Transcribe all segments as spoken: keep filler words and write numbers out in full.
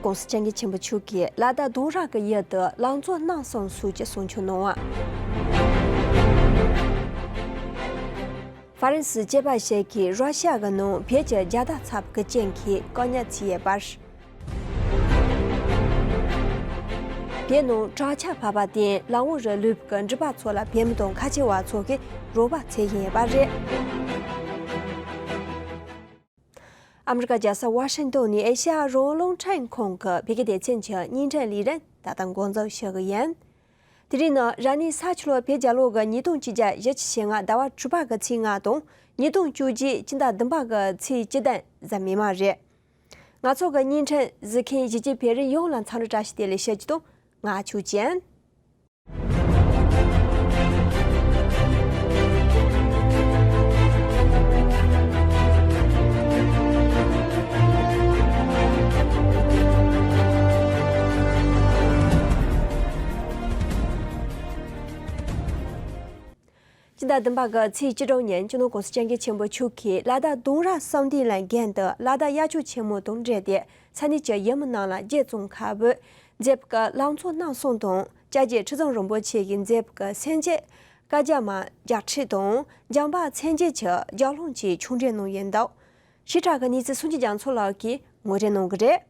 ༸གོང་ས་༸སྐྱབས་མགོན་ཆེན་པོ་མཆོག་གིས་ལ་དྭགས་ལྡོང་ར་གི་ཡུལ་དུ་ལང་ཚོ་སྣང་གསུམ་སོགས་ཀྱི་གསུང་ཆོས་གནང་བ། ཧྥ་རན་སིའི་སྐྱེས་པ་ཞིག་གིས་ར་ཤི་ཡ་གི་ནང་བོད་ཀྱི་རྒྱལ་དར་ཚབ་ཀྱི་རྐྱེན་གྱིས་བཀག་ཉར་བྱས་ཡོད་པ་རེད། བོད་ནང་དྲག་ཆར་བབས་པར་བརྟེན་ལམ་འོག་རུ་ལུས་པའི་འགྲུལ་པ་ཚོ་ལ་བོད་མི་དང་ཁ་ཆེ་བ་ཚོ་གིས་རོགས་པ་འཚོལ་བཞིན་ཡོད་པ་རེད། ཨ་མི་རི་ཀ་རྒྱལ་ས་ཝ་ཤིང་ཏོན་ནས་ཨེ་ཤ་ཡ་རང་དབང་རླུང་འཕྲིན་ཁང་གི་བོད་སྐད་སྡེ་ཚན་གྱི་བརྙན་འཕྲིན་ལས་རིམ་ད་ལྟ་འགོ་འཛུགས་ཞུ་གི་ཡིན། དེ་རིང་ནི་ར་ནི་ས་ཆུ་ལོ་བོད་རྒྱལ་ལོ་གི་ཉིས་སྟོང་བཅོ་བརྒྱད་གཞིས་བྱེས་ལྔ་ཟླ་བ་དྲུག་པ་གི་ཚེས་ལྔ་དང་ཉིས་སྟོང་བཅོ་བརྒྱད་སྤྱི་ཟླ་བདུན་པ་གི་ཚེས་བཅུ་བདུན་གཟའ་མིག་དམར་རེད། ང་ཚོ་གི་བརྙན་འཕྲིན་གཟིགས་མཁན་གཞིས་བྱེས་བོད་རིགས་ཡོངས་ལ་འཚམས་འདྲི་བཀྲ་ཤིས་བདེ་ལེགས་ཞུ་རྒྱུ་དང་། ང་ཆོས་ཅན། སྤྱི་ཟླ་བདུན་པ་གི་ཚེས་བཅུ་དྲུག་ཉིན་སྤྱི་ནོར་༸གོང་ས་༸སྐྱབས་མགོན་ཆེན་པོ་མཆོག་གིས་ལ་དྭགས་ལྡོང་ར་བསམ་གཏན་གླིང་དགོན་དུ་ལ་དྭགས་དབྱར་ཆོས་ཆེན་མོ་དང་འབྲེལ་ཏེ་ས་གནས་ཀྱི་ཡུལ་མི་རྣམས་ལ་རྒྱའི་ཙོང་ཁ་པོས་མཛད་པའི་ལང་ཚོ་སྣང་གསུམ་དང་། སྐྱབས་རྗེ་ཁྲི་ཟུར་རིན་པོ་ཆེ་གིས་མཛད་པའི་སེམས་བསྐྱེད་བཀའ་རྒྱ་མ་རྒྱ་ཁྲིད་དང་འཇམ་དཔལ་མཚན་བརྒྱད་ཀྱི་རྒྱབ་ལྷོང་ཆེད་ཆོས་འབྲེལ་གནང་ཡོད་འདུག། ཞིབ་ཕྲ་གི་གནས་ཚུལ་སུམ་ཅུ་རྒྱ་མཚོ་ལགས་ཀྱིས་ངོ་སྤྲོད་གནང་གི་རེད།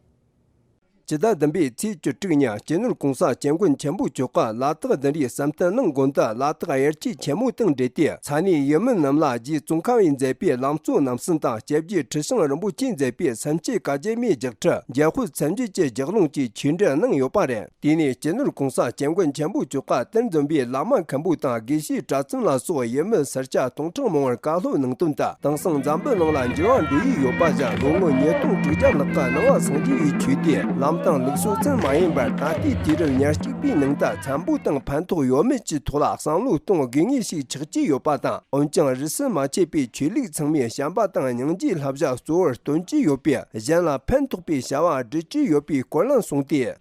སྤྱི་ཟླ་བདུན་པའི་ཚེས་བཅུ་དྲུག་ཉིན་སྤྱི་ནོར་༸གོང་ས་༸སྐྱབས་མགོན་ཆེན་པོ་མཆོག་གིས་ལ་དྭགས་ལྡུམ་རའི་བསམ་གཏན་གླིང་དགོན་དུ་ལ་དྭགས་དབྱར་ཆོས་ཆེན་མོ་དང་འབྲེལ་ཏེ་ས་གནས་ཡུལ་མི་རྣམས་ལ་རྗེ་ཙོང་ཁ་པས་མཛད་པའི་ལང་ཚོ་རྣམ་གསུམ་དང་སྐྱབས་རྗེ་ཁྲི་བྱང་རིན་པོ་ཆེས་མཛད་པའི་སེམས་བསྐྱེད་བཀའ་རྒྱ་མའི་རྒྱ་ཁྲིད་འཇམ་དཔལ་མཚན་བརྒྱད་ཀྱི་རྒྱབ་ལྷོང་ཆེད་ཆོས་འབྲེལ་གནང་ཡོད་པ་རེད། དེ་ནས་སྤྱི་ནོར་༸གོང་ས་༸སྐྱབས་མགོན་ཆེན་པོ་མཆོག་གིས་དེར་འཛོམས་པའི་བླ་མ་མཁན་པོ་དང་དགེ་བཤེས་གྲྭ་བཙུན་ལ་སོགས་ཡུལ་མི་སེར་སྐྱ་སྟོང་ཕྲག་མང་བར་བཀའ་སློབ་གནང་དོན་དང་། དེང་སང་འཛམ་བུ་གླིང་ལ་འགྱུར་བ་འགྲོ་ཡི་ཡོད་པ་བཞིན་ལོ་ངོ་ཉིས་སྟོང་དྲུག་བརྒྱ་ལྷག་གི་ནང་པ་སངས་རྒྱས་པའི་ཆོས་དེ་ལམ་དང་ལུགས་སྲོལ་ཙམ་མ་ཡིན་པར་ད་ལྟའི་དུས་རབས་ཉེར་གཅིག་པའི་ནང་དུ་འཚམ་པོ་དང་ཕན་ཐོགས་ཡོད་མེད་ཀྱི་ཐོག་ལ་བསམ་བློ་གཏོང་དགོས་ངེས་ཤིག་ཆགས་ཀྱི་ཡོད་པ་དང་། འོན་ཀྱང་རིས་སུ་མ་ཆད་པའི་ཆོས་ལུགས་ཚང་མས་བྱམས་པ་དང་སྙིང་རྗེའི་བསླབ་བྱ་གཙོ་བོར་སྟོན་གྱི་ཡོད་པས། གཞན་ལ་ཕན་ཐོགས་པའི་བྱ་བ་སྒྲུབ་ཀྱི་ཡོད་པའི་སྐོར་ལ་གསུངས་ཏེ།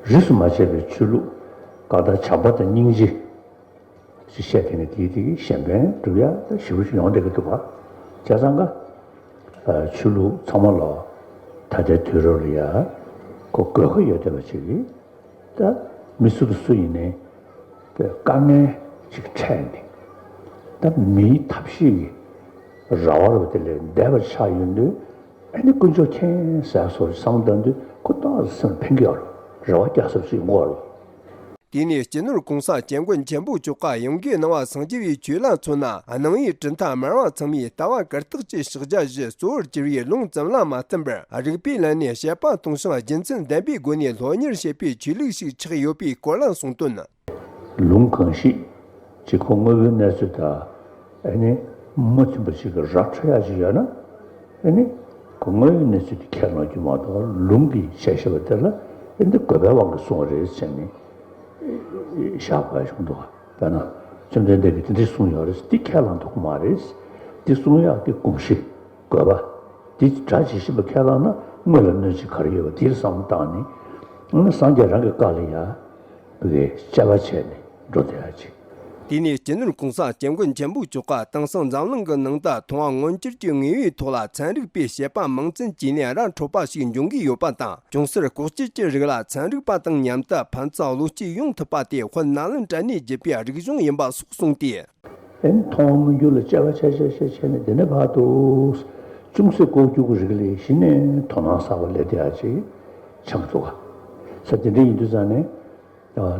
རིས་སུ་མ་ཆད་པའི་ཆོས་ལུགས་ཀ་དག་བྱམས་པ་དང་སྙིང་རྗེ་ཞེས་བཤད་དེ་ནི་དེའི་དེ་གཞན་ཕན་སྒྲུབ་ཡ་ད་ཞེ་པོ་ཅིག་ཡོང་བསྡད་ཀྱི་འདུག་བ། བྱས་ཙང་ཀ་ཆོས་ལུགས་ཚང་མ་ལ་ད་ལྟའི་དུས་རབས་ལ་ཡ་ཁོ་དགོས་མཁོ་ཡོད་བསྡད་པ་ཅིག་གིས་ད་མི་སུ་དང་སུ་ཡིན་ནའི་དཀའ་ངལ་ཅིག་འཕྲད་ནས་ད་མིའི་ཐབས་ཤེས་ཀྱི་ར་བ་རུ་དེ་ལས་འདས་པ་ཆགས་ཡོང་དུས། ཨ་ནི་དཀོན་མཆོག་མཁྱེན་ཟེར་སོགས་བསམ་བཏང་དུས་ཁོ་ཏོག་ཙམ་སེམས་ལ་ཕན་གྱི་ཡོད་རེད། རེ་བ་རྒྱག་ས་ཞིག་ཡོང་གི་ཡོད་རེད། དེ་ནས་སྤྱི་ནོར་༸གོང་ས་༸སྐྱབས་མགོན་ཆེན་པོ་མཆོག་གིས་ཡོངས་དགེ་སྣང་བ་སངས་རྒྱས་པའི་ཆོས་ལ་མཚོན་ན། སྣང་བའི་གྲུབ་མཐའ་སྨྲ་བ་ཚང་མས་ལྟ་བ་གུ་དག་ཅིག་ཕྱག་རྒྱ་བཞིའི་གཙོ་བོར་གྱུར་པའི་ལུང་ཙམ་ལ་མ་བརྟེན་པར། རིགས་པའི་ལམ་ནས་དཔྱད་པ་གཏོང་ཞིང་རྒྱུ་མཚན་ལྡན་པའི་སྒོ་ནས་སློབ་གཉེར་བྱེད་པའི་ཆོས་ལུགས་ཤིག་ཆགས་ཡོད་པའི་སྐོར་ལ་གསུངས་དོན། ལུང་གང་ཞིག་ཅིག་ཁོ་དངོས་པོའི་གནས་ཚུལ་དང་། ཨ་ནི་མ་མཐུན་པ་ཞིག་གི་ར་འཕྲོད་ཡག་ཅིག་ཡོད་ན། ཨ་ནི་ཁོ་དངོས་ཡོད་གནས་ཚུལ་དེ་ཁས་བླངས་རྒྱུ་མ་གཏོགས། ལུང་གིས་བཤད་བཞག་པ་དེ་ལ་ཨ་ནི་དགོས་པའི་དབང་གིས་གསུངས་པ་རེད་ཟེར་ནས་བཞག་པ་བྱུང་འདུག་དཔེར་ན་བཅོམ་ལྡན་འདས་ཀྱིས་དེ་འདྲ་གསུངས་ཡོད་རེད། དེ་ཁས་བླངས་ཐུབ་ཀྱི་མ་རེད། དེ་གསུང་ཡག་གི་གོམས་གཤིས། དགོས་པ། དེ་སྒྲ་ཇི་བཞིན་པ་ཁས་བླངས་ན་དངོས་ལ་གནོད་བྱེད་ག་རེ་ཡོད་པ་དེ་བསམ་བློ་བཏང་ནས། ཨ་ནི་སངས་རྒྱས་རང་གི་བཀའ་ལ་ཡ་བའི་དཔྱད་པ་བྱས་ནས་འགྲོ་བསྡད་ཡ་ཅིག་དེ་ནས་སྤྱི་ནོར་༸གོང་ས་༸སྐྱབས་མགོན་ཆེན་པོ་མཆོག་གིས་དེང་སང་འཛམ་གླིང་གི་ནང་དུ་མཐོང་བ་མངོན་གྱུར་གྱི་དངོས་པོའི་ཐོག་ལ་ཚན་རིག་པའི་དཔྱད་པ་མང་ཙམ་བྱས་ནས་ར་འཕྲོད་པ་ཞིག་འབྱུང་གི་ཡོད་པ་དང་། ཅུང་ཟད་ལྐོག་གྱུར་གྱི་རིགས་ལ་ཚན་རིག་པ་དང་མཉམ་དུ་ཕན་ཚུན་བློ་སྐྱེད་ཡོང་ཐུབ་པ་དེ་དཔལ་ནཱ་ལེནྡྲ་ནས་བརྒྱུད་པའི་རིག་གཞུང་ཡིན་པ་སོགས་གསུངས་ཏེ། ཨེ་ནི་མཐོང་བ་མངོན་གྱུར་ལ་དཔྱད་པ་བྱས་བྱས་བྱས་བྱས་ནས་འདི་ནས་བར་དུ། ཅུང་ཟད་ལྐོག་གྱུར་གྱི་རིགས་ལས་གཞི་ནས་དོ་སྣང་གསར་པ་སླེབས་བསྡད་ཡ་ཅིག་ཆགས་འདུག་ག་ས་དེ་འདྲ་ཡིན་དུས་ཙང་ནས།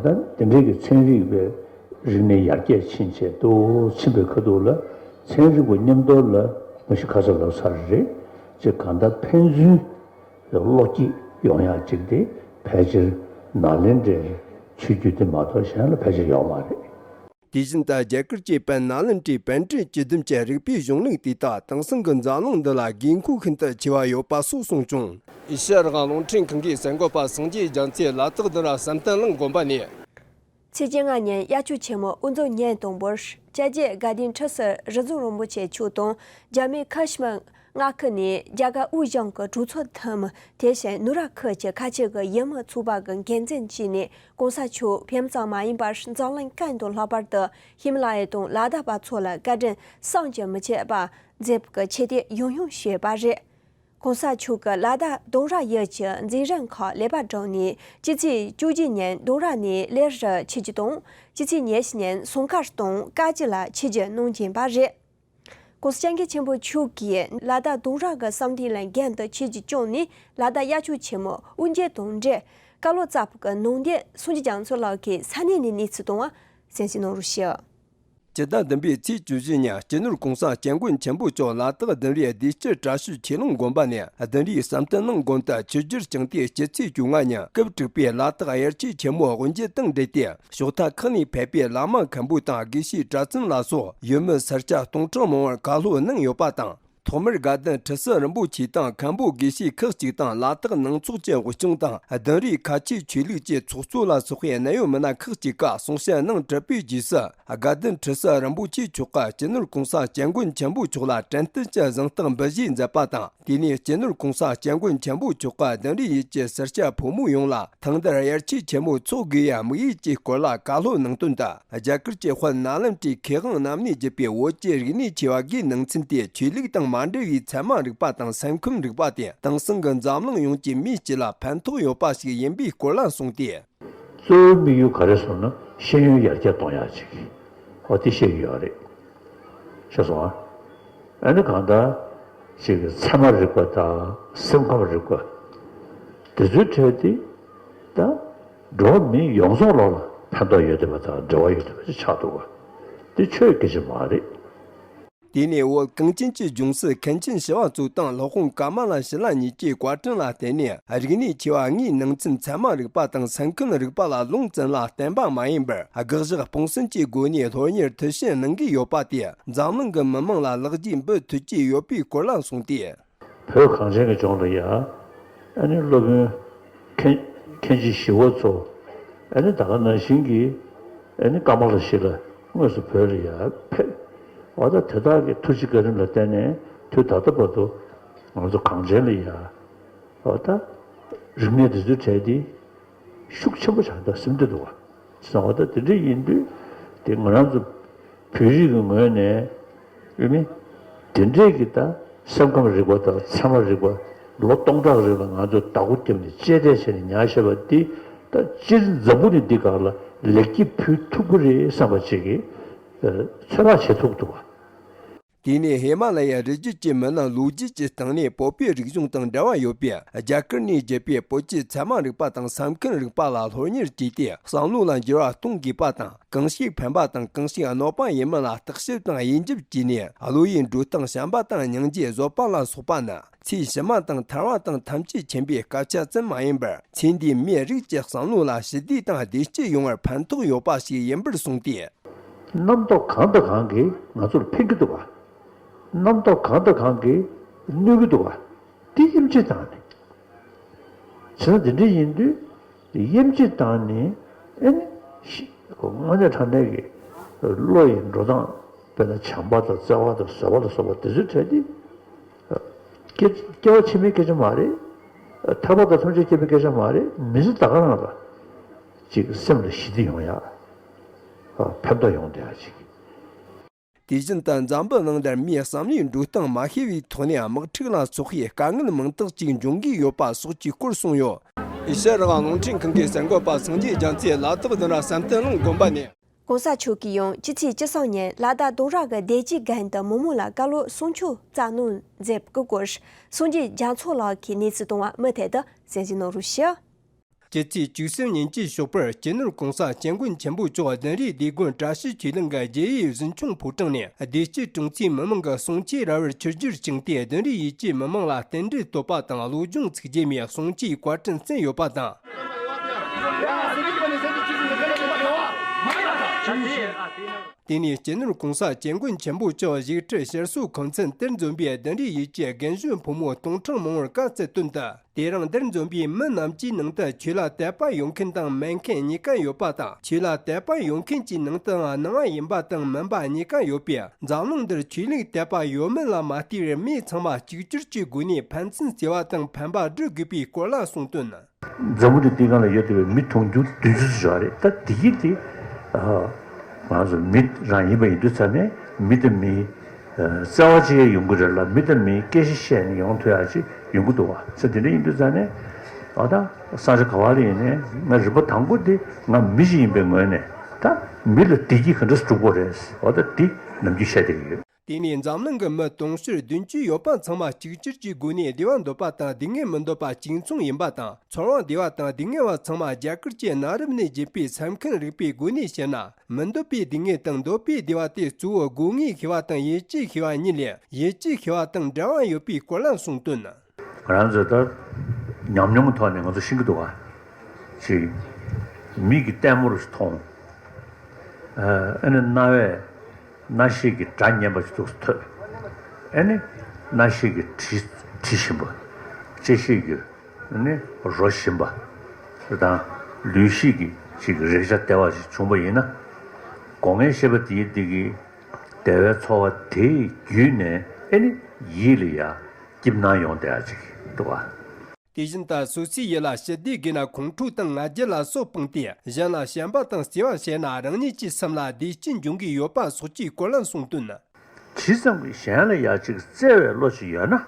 ད་དེ་འདྲའི་གི་ཚན་རིག་པའི་རིག་གནས་ཡར་རྒྱས་ཕྱིན་བྱས་དུ་ཕྱིན་པའི་ཁ་ཐུག་ལ། ཚན་རིག་པ་མཉམ་དུ་ལ་མ་གཞི་ཁ་སང་ལབ་ཚར་རེད། ཅེས་གང་ལྟར་ཕན་ཚུན་བློ་སྐྱེད་ཡོང་ཡ་ཅིག་དེ་ཕལ་ཆེར་ནཱ་ལེནྡྲའི་ཆོས་བརྒྱུད་དེ་མ་གཏོགས་གཞན་ལ་ཕལ་ཆེར་ཡོད་མ་རེད། དེ་བཞིན་དུ་རྒྱ་གར་གྱི་དཔལ་ནཱ་ལེནྡྲའི་པཎྜི་ཏ་བཅུ་བདུན་གྱི་རིག་པའི་གཞུང་ལུགས་དེ་དག་དེང་སང་གི་འཛམ་གླིང་འདི་ལ་དགོས་མཁོ་ཤིན་ཏུ་ཆེ་བ་ཡོད་པ་སོགས་གསུངས་བྱུང་། ཨེ་ཤ་ཡ་རང་དབང་རླུང་འཕྲིན་ཁང་གི་གསར་འགོད་པ་སངས་རྒྱས་རྒྱ་མཚོས་ལ་དྭགས་ལྡུམ་ར་བསམ་གཏན་གླིང་དགོན་པ་ནས། ཚེས་བཅོ་ལྔ་ཉིན་དབྱར་ཆོས་ཆེན་མོ་དབུ་འཛུགས་ཉིན་དང་པོར་སྐྱབས་རྗེ་དགའ་ལྡན་ཁྲི་ཟུར་རིག་འཛིན་རིན་པོ་ཆེ་མཆོག་དང་། རྒྱ་མི་ཁ་ཤི་མིར་མངའ་ཁུལ་ནས་རྒྱ་གར་དབུས་གཞུང་གི་གྲོས་ཚོགས་འཐུས་མི། དེ་བཞིན་ནུབ་ར་ཁུལ་གྱི་ཁ་ཆེ་གི་ཡུལ་མི་ཚོགས་པ་གི་འགན་འཛིན་བཅས་ནས། གོང་ས་མཆོག་བོད་ཙམ་མ་ཡིན་པར་འཛམ་གླིང་གང་དུ་ལྷག་པར་དུ་ཧི་མ་ལ་ཡ་དང་ལ་དྭགས་པ་ཚོ་ལ་བཀའ་དྲིན་བསམ་གྱིས་མི་ཁྱབ་པ་མཛད་པའི་ཆེ་བསྟོད་ཡང་ཡང་ཞུས་པ་རེད། ༸གོང་ས་མཆོག་གིས་ལ་དྭགས་ལྡོང་ར་ཡུལ་གྱི་མཛེས་རིམ་ཁག་ལེགས་པར་བསྒྲུབས་ནས། སྤྱི་ཚེས་བཅུ་གཅིག་ཉིན་ལྡོང་ར་ནས་གླེ་རུ་ཆིབས་བསྒྱུར་དང་། སྤྱི་ཚེས་ཉེར་བཞི་ཉིན་སུང་མཁར་དང་ཀ་ཅི་ལ་ཆིབས་བསྒྱུར་གནང་གིན་པ་རེད། ༸གོང་ས་༸སྐྱབས་མགོན་ཆེན་པོ་མཆོག་གིས་ལ་དྭགས་ལྡོང་ར་གི་བསམ་གཏན་གླིང་དགོན་དུ་ཆིབས་བསྒྱུར་བསྐྱངས་ནས། ལ་དྭགས་དབྱར་ཆོས་ཆེན་མོ་དབུ་འབྱེད་དང་འབྲེལ། ཀ་ལོ་ཙཱ་བ་གི་ནང་དོན་སངས་རྒྱས་རྒྱ་མཚོ་ལགས་ཀྱིས་ས་གནས་ནས་གནས་ཚུལ་བཏང་བ་གསན་གཟིགས་གནང་རོགས་ཞུ། སྤྱི་ཟླ་བདུན་པའི་ཚེས་བཅུ་བཞི་ཉིན་སྤྱི་ནོར་༸གོང་ས་༸སྐྱབས་མགོན་ཆེན་པོ་མཆོག་ལ་དྭགས་ལྡུམ་རའི་བདེ་སྐྱིད་བཀྲ་ཤིས་ཆོས་གླིང་དགོན་པ་ནས་ལྡུམ་རའི་བསམ་གཏན་གླིང་དགོན་དུ་ཆིབས་བསྒྱུར་བསྐྱངས་ཏེ། སྤྱི་ཚེས་བཅོ་ལྔ་ཉིན་སྐབས་དྲུག་པའི་ལ་དྭགས་དབྱར་ཆོས་ཆེན་མོ་དབུ་འབྱེད་དང་འབྲེལ་ཏེ། ཕྱོགས་མཐའ་ཁག་ནས་ཕེབས་པའི་བླ་མ་མཁན་པོ་དང་དགེ་བཤེས་གྲྭ་བཙུན་ལ་སོགས་ཡུལ་མི་སེར་སྐྱ་སྟོང་ཕྲག་མང་བོར་བཀའ་སློབ་གནང་ཡོད་པ་དང་། ཐོག་མར་དགའ་ལྡན་ཁྲི་ཟུར་རིན་པོ་ཆེ་དང་མཁན་པོ་དགེ་བཤེས་ཁག་ཅིག་དང་། ལ་དྭགས་ནང་ཚོགས་ཀྱི་དབུ་སྐྱོང་དང་ལྡུམ་རའི་ཁ་ཆེའི་ཆོས་ལུགས་ཀྱི་ཚོགས་གཙོ་ལ་སོགས་པའི་གནད་ཡོད་མི་སྣ་ཁག་ཅིག་གིས་གསུང་བཤད་གནང་གྲུབ་པའི་རྗེས་སུ། དགའ་ལྡན་ཁྲི་ཟུར་རིན་པོ་ཆེ་མཆོག་གིས་སྤྱི་ནོར་༸གོང་ས་༸སྐྱབས་མགོན་ཆེན་པོ་མཆོག་ལ་དྲན་རྟེན་གྱི་གཟེངས་རྟགས་འབུལ་བཞེས་མཛད་པ་དང་། དེ་ནས་སྤྱི་ནོར་༸གོང་ས་༸སྐྱབས་མགོན་ཆེན་པོ་མཆོག་གིས་ལྡུམ་རའི་ཡུལ་གྱི་སེར་སྐྱ་ཕོ་མོ་ཡོངས་ལ་ཐང་དར་དབྱར་ཆོས་ཆེན་མོ་འཚོགས་དགོས་ཡ་དམིགས་ཡུལ་གྱི་སྐོར་ལ་བཀའ་སློབ་གནང་དོན་དུ། རྒྱ་གར་གྱི་དཔོན་ནཱ་ལེནྡྲའི་མཁས་དབང་རྣམ་གཉིས་བརྒྱུད་པའི་བོད་ཀྱི་རིག་གནས་ཆེ་བ་དགུའི་ནང་ཚན་དེ། ཆོས་ལུགས་དང་མ་འབྲེལ་བའི་ཚད་མ་རིག་པ་དང་སེམས་ཁམས་རིག་པ་སྟེ། དེང་སང་གི་འཛམ་གླིང་ཡོངས་ཀྱི་མིའི་སྤྱི་ལ་ཕན་ཐོགས་ཡོད་པ་ཞིག་ཡིན་པའི་སྐོར་ལ་གསུངས་ཏེ། གཙོ་བོའི་དམིགས་ཡུལ་ག་རེ་སོང་ན། ཤེས་ཡོན་ཡར་རྒྱས་གཏོང་ཡག་ཅིག་ཨོ་དེ་བཤད་ཀྱི་ཡོད་རེད། ཤེས་སོང་ཨ། ཨ་ནི་གང་ལྟར་ཅིག་ཚད་མ་རིག་པ་དང་སེམས་ཁམས་རིག་པ་དེ་ཚོའི་གྲས་དེ་ད་འགྲོ་བ་མི་ཡོངས་རྫོགས་ལོག་ལ་ཕན་ཐོགས་ཡོད་བསྡད་པ་དང་འབྲེལ་བ་ཡོད་བསྡད་པ་ཅིག་ཆགས་འདུག་བ། དེ་ཆོས་སྐད་ཆ་མ་རེད། དེ་ནས་བོད་གངས་ཅན་གྱི་ལྗོངས་སུ་མཁན་ཆེན་ཞི་བ་འཚོ་དང་སློབ་དཔོན་ཀ་མ་ལ་ཤཱི་ལ་གཉིས་ཀྱི་བཀའ་དྲིན་ལ་བརྟེན་ནས། རིག་གནས་ཆེ་བ་ལྔའི་ནང་ཚན་ཚད་མ་རིག་པ་དང་སེམས་ཁམས་རིག་པ་ལ་ལུང་བཙན་ལ་བརྟེན་པ་མ་ཡིན་པར། དགག་བཞག་སྤོང་གསུམ་གྱི་སྒོ་ནས་སློབ་གཉེར་མཐིལ་ཕྱིན་གནང་གི་ཡོད་པ་དེ་འཛམ་གླིང་གི་མི་མང་ལ་ལེགས་སྐྱེས་འབུལ་ཐུབ་ཀྱི་ཡོད་པའི་སྐོར་ལ་གསུངས་ཏེ། བོད་གངས་ཅན་གྱི་ལྗོངས་ལ་ཡ། ཨ་ནི་སློབ་དཔོན་མཁན་མཁན་ཆེན་ཞི་བ་འཚོ། ཨ་ནི་ད་ག་ནང་བཞིན་གྱི་ཨ་ནི་ཀ་མ་ལ་ཤཱི་ལ་དངོས་སུ་བོད་ལ་ཡ་ཕེབས། འོ་ད་དེ་དག་གི་ཐུགས་རྗེ་བཀའ་དྲིན་ལ་བརྟེན་ནས་དུས་ད་ལྟ་བར་དུ་ང་ཚོ་གངས་ཅན་ལ་ཡ། འོ་ད་རིག་གནས་འདི་ཚོའི་གྲས་འདི་ཤུགས་ཆེན་པོ་ཆགས་འདུག་སེམས་འདུན་འདུག་བ། བྱས་ཙང་འོ་ད་དེ་འདྲ་ཡིན་དུས་དེ་ང་རང་ཚོ་བོད་རིགས་ཀྱི་ངོས་ནས་ཨེ་མི་དེ་འདྲས་ཀྱི་ད་སེམས་ཁམས་རིག་པ་དང་ཚད་མ་རིག་པ་ལོ་སྟོང་ཕྲག་རིང་ལ་ང་ཚོས་བདག་པོ་བརྒྱབ་ནས་གཅེས་སྤྲས་བྱས་ནས་ཉར་བཞག་པ་འདི་ད་སྤྱིར་འཛམ་བུ་གླིང་འདི་སྒང་ལ་ལེགས་སྐྱེས་ཕུལ་ཐུབ་ཀྱི་རེད་བསམ་པ་ཅིག་གི་ཚོད་དཔག་བྱེད་ཐུབ་འདུག་བ། དེ་ནས་ཧི་མ་ལ་ཡའི་རི་རྒྱུད་ཀྱི་མི་སྣ་ལོ་རྒྱུས་ཀྱི་སྟེང་ནས་བོད་པའི་རིག་གཞུང་དང་འབྲེལ་བ་ཡོད་པའི་རྒྱ་གར་ནས་བརྒྱུད་པའི་བོད་ཀྱི་ཚད་མ་རིག་པ་དང་སེམས་ཁམས་རིག་པ་ལ་སློབ་གཉེར་བྱས་ཏེ་བསམ་བློ་ལ་འགྱུར་བ་གཏོང་དགོས་པ་དང་། གང་ཞིག་ཕན་པ་དང་གང་ཞིག་གནོད་པ་ཡིན་མིན་ལ་བརྟག་ཞིབ་དང་དབྱེ་འབྱེད་བྱས་ནས། བློ་ཡི་འགྲོ་སྟངས་བྱམས་པ་དང་སྙིང་རྗེ་བཟོད་པ་ལ་སོགས་པ་ནི་ཚེ་ཕྱི་མ་དང་ཐར་བ་དང་ཐམས་ཅད་མཁྱེན་པའི་སྐད་ཆ་ཙམ་མ་ཡིན་པར། ཚེ་འདིའི་མིའི་རིགས་ཀྱི་བསམ་བློ་ལ་ཞི་བདེ་དང་བདེ་སྐྱིད་ཡོང་བར་ཕན་ཐོགས་ཡོད་པ་ཞིག་ཡིན་པར་གསུངས་ཏེ། རྣམ་རྟོག་གང་དང་གང་གིས་ང་ཚོར་ཕན་གྱི་འདུག་ག་རྣམ་རྟོག་གང་དང་གང་གིས་གནོད་ཀྱི་འདུག་ག་དེ་དབྱེ་འབྱེད་བཏང་ནས། བྱས་ན་དེ་འདྲ་ཡིན་དུས་དབྱེ་འབྱེད་བཏང་ནས། ཨེ་ནི་ཤི་དངོས་གནས་དྲང་གནས་ཀྱི་བློ་ཡི་འགྲོ་སྟངས། དཔེར་ན་བྱམས་པ་དང་བརྩེ་བ་དང་བཟོད་པ་ལ་སོགས་པ་དེ་ཚོའི་གྲས་དེ། སྐྱེ་སྐྱེ་བ་ཕྱི་མའི་སྐད་ཆ་མ་རེད། ཐར་པ་དང་ཐམས་ཅད་མཁྱེན་པའི་སྐད་ཆ་མ་རེད། མི་ཚེ་ད་ག་རང་ལ་ཅིག་སེམས་ལ་ཞི་བདེ་ཡོང་ཡག་ཕན་ཐོགས་ཡོང་བསྡད་ཡག་ཅིག་དེ་བཞིན་དུ་འཛམ་བུ་གླིང་འདིར་མིའི་བསམ་བློའི་འགྲོ་སྟངས་མ་ཤེས་པའི་ཐོག་ནས་དམག་འཁྲུག་ལ་སོགས་པའི་དཀའ་ངལ་མང་དག་ཅིག་འབྱུང་གི་ཡོད་པ་སོགས་ཀྱི་སྐོར་གསུངས་ཡོད། ཨེ་ཤ་ཡ་རང་དབང་རླུང་འཕྲིན་ཁང་གི་གསར་འགོད་པ་སངས་རྒྱས་རྒྱ་མཚོས་ལ་དྭགས་ལྡུམ་ར་བསམ་གཏན་གླིང་དགོན་པ་ནས། ༸གོང་ས་མཆོག་གིས་ཡང་སྤྱི་ཚེས་བཅུ་གསུམ་ཉིན་ལ་དྭགས་ལྡུམ་ར་གི་བདེ་སྐྱིད་དགོན་དུ་མི་མང་ལ་བཀའ་སློབ་གསུང་ཆོས་སྩལ་གནང་མཛད་པའི་སྐོར། སངས་རྒྱས་རྒྱ་མཚོ་ལགས་ཀྱིས་གནས་ཚུལ་བཏང་བ་མུ་མཐུད་དུ་གསན་གཟིགས་གནང་རོགས་ཞུ། སྤྱི་ཚེས་བཅུ་གསུམ་ཉིན་གྱི་ཞོགས་པར་སྤྱི་ནོར་༸གོང་ས་༸སྐྱབས་མགོན་ཆེན་པོ་མཆོག་ལྡུམ་རའི་སྡེ་དགོན་བཀྲ་ཤིས་ཆོས་གླིང་གི་རྒྱལ་ཡུམ་གཟིམ་ཆུང་ཕོ་བྲང་ནས་བདེ་སྐྱིད་གྲོང་ཚོའི་མི་མང་གིས་གསུང་ཆོས་ར་བར་ཆིབས་བསྒྱུར་བསྐྱངས་ཏེ། ལྡུམ་རའི་ཡུལ་གྱི་མི་མང་ལ་རྟེན་འབྲེལ་བསྟོད་པ་དང་བློ་སྦྱོང་ཚིག་བརྗེ་མའི་གསུང་ཆོས་བཀའ་དྲིན་བསྩལ་ཡོད་པ་དང་། དེ་ནས་སྤྱི་ནོར་༸གོང་ས་༸སྐྱབས་མགོན་ཆེན་པོ་མཆོག་བཞུགས་ཁྲི་ཞེ་སོར་མཁན་ཚན་དེར་འཛོམས་པའི་ལྡུམ་རའི་ཡུལ་གྱི་རྒན་གཞོན་ཕོ་མོ་སྟོང་ཕྲག་མང་བོར་བཀའ་སྩལ་དོན་དུ། དེ་རིང་འདིར་འཛོམས་པའི་མི་རྣམས་ཀྱི་ནང་དུ་ཆོས་ལ་དད་པ་ཡོད་མཁན་དང་མེད་མཁན་གཉིས་ཀ་ཡོད་པ་དང་། ཆོས་ལ་དད་པ་ཡོད་མཁན་གྱི་ནང་དུའང་ནང་པ་ཡིན་པ་དང་མིན་པ་གཉིས་ཀ་ཡོད་པས། འཛམ་གླིང་འདིར་ཆོས་ལུགས་དད་པ་ཡོད་མེད་ལ་མ་ལྟོས་པར་མི་ཚང་མ་གཅིག་གྱུར་གྱི་སྒོ་ནས་ཕན་ཚུན་བརྩེ་བ་དང་ཕན་པ་སྒྲུབ་དགོས་པའི་སྐོར་ལ་གསུངས་དོན། འཛམ་བུ་གླིང་འདིའི་སྒང་ལ་ཡོད་བསྡད་པའི་མི་དུང་ཕྱུར་བདུན་ཅུ་ཙམ་ཞིག་ཡོད་རེད། ད་དེ་གི་དེ་ང་ཚོ་མི་རང་ཡིན་པ་ཡིན་དུས་ཙ་ནས་མི་དང་མི་ བརྩེ་བ་ཅིག་ཡོང་གི་རེད་ལ། མི་དང་མིའི་སྐད་ཆ་བཤད་ནས་ཡོང་ཐུབ་ཡག་ཅིག་ཡོང་གི་འདུག་བ། ཚེ་འདི་འདྲ་ཡིན་དུས་ཙང་ནས། འོ་ད་ས་ཆ་ག་བ་ལ་ཡིན་ནའི་ང་རིམ་པ་དང་པོ་དེ་ང་མི་ཞིག་ཡིན་པའི་ངོས་ནས་ད་མི་ལ་བདེ་སྐྱིད་ག་འདྲ་སྒྲུབ་དགོས་རེད། འོ་ད་དེ་ནམ་རྒྱུན་བཤད་བསྡད་ཀྱི་ཡོད། དེ་ནས་འཛམ་གླིང་གི་མི་དུང་ཕྱུར་བདུན་ཅུ་ཡོད་པ་ཚང་མ་གཅིག་གྱུར་གྱི་སྒོ་ནས་བདེ་བ་འདོད་པ་དང་སྡུག་བསྔལ་མི་འདོད་པ་གཅིག་མཚུངས་ཡིན་པ་དང་། ཚོར་བ་བདེ་བ་དང་སྡུག་བསྔལ་བ་ཚང་མ་རྒྱ་གར་གྱི་གནའ་རབས་ནས་བརྒྱུད་པའི་སེམས་ཁམས་རིག་པའི་སྒོ་ནས་བཤད་ན། མི་འདོད་པའི་སྡུག་བསྔལ་དང་འདོད་པའི་བདེ་བ་དེ་གཙོ་བོ་སྒོ་ལྔའི་ཤེས་པ་དང་ཡིད་ཀྱི་ཤེས་པ་གཉིས་ལས། ཡིད་ཀྱི་ཤེས་པ་དང་འབྲེལ་བ་ཡོད་པའི་སྐོར་ལ་གསུངས་དོན། ང་རང་ཚོས་ད་ཉམས་མྱོང་གི་ཐོག་ནས་ང་ཚོ་ཤེས་ཀྱི་འདུག་ག་ཅིག་མིག་གིས་ལྟད་མོ་རུ་མཐོང་། ཨ་ནི་རྣ་བས་རྣ་ཤེས་ཀྱི་སྒྲ་སྙན་པ་ཞིག་ཐུགས་སུ་ཐོས། ཨ་ནི་རྣ་ཤེས་ཀྱི་དྲི་དྲི་ཞིམ་པ། ལྕེ་ཤེས་ཀྱི་ཨ་ནི་རོ་ཞིམ་པ་དང་། ལུས་ཤེས་ཀྱི་ཅིག་རེག་བྱ་བདེ་བ་ཞིག་བྱུང་པ་ཡིན་ན། སྒོ་ལྔའི་ཤེས་པ་དེའི་དེ་གི་བདེ་བའི་ཚོར་བ་དེའི་བརྒྱུད་ནས་ཨ་ནི་ཡིད་ལ་ཡ་སྐྱིད་སྣང་ཡོང་བསྡད་ཡ་ཅིག་འདུག་ག་དེ་བཞིན་དུ་སོ་སོའི་ཡིད་ལ་ཞི་བདེའི་དགོས་ན་ཁོང་ཁྲོ་དང་ང་རྒྱལ་ལ་སོགས་སྤངས་ཏེ། གཞན་ལ་བྱམས་པ་དང་བརྩེ་བ་བྱས་ན་རང་ཉིད་ཀྱི་སེམས་ལ་བདེ་སྐྱིད་འབྱུང་གི་ཡོད་པ་སོགས་ཀྱི་སྐོར་ལ་གསུངས་དོན། ཇི་ཙམ་གྱིས་གཞན་ལ་ཡ་ཅིག་བརྩེ་བའི་བློ་ཞིག་ཡོད་ན།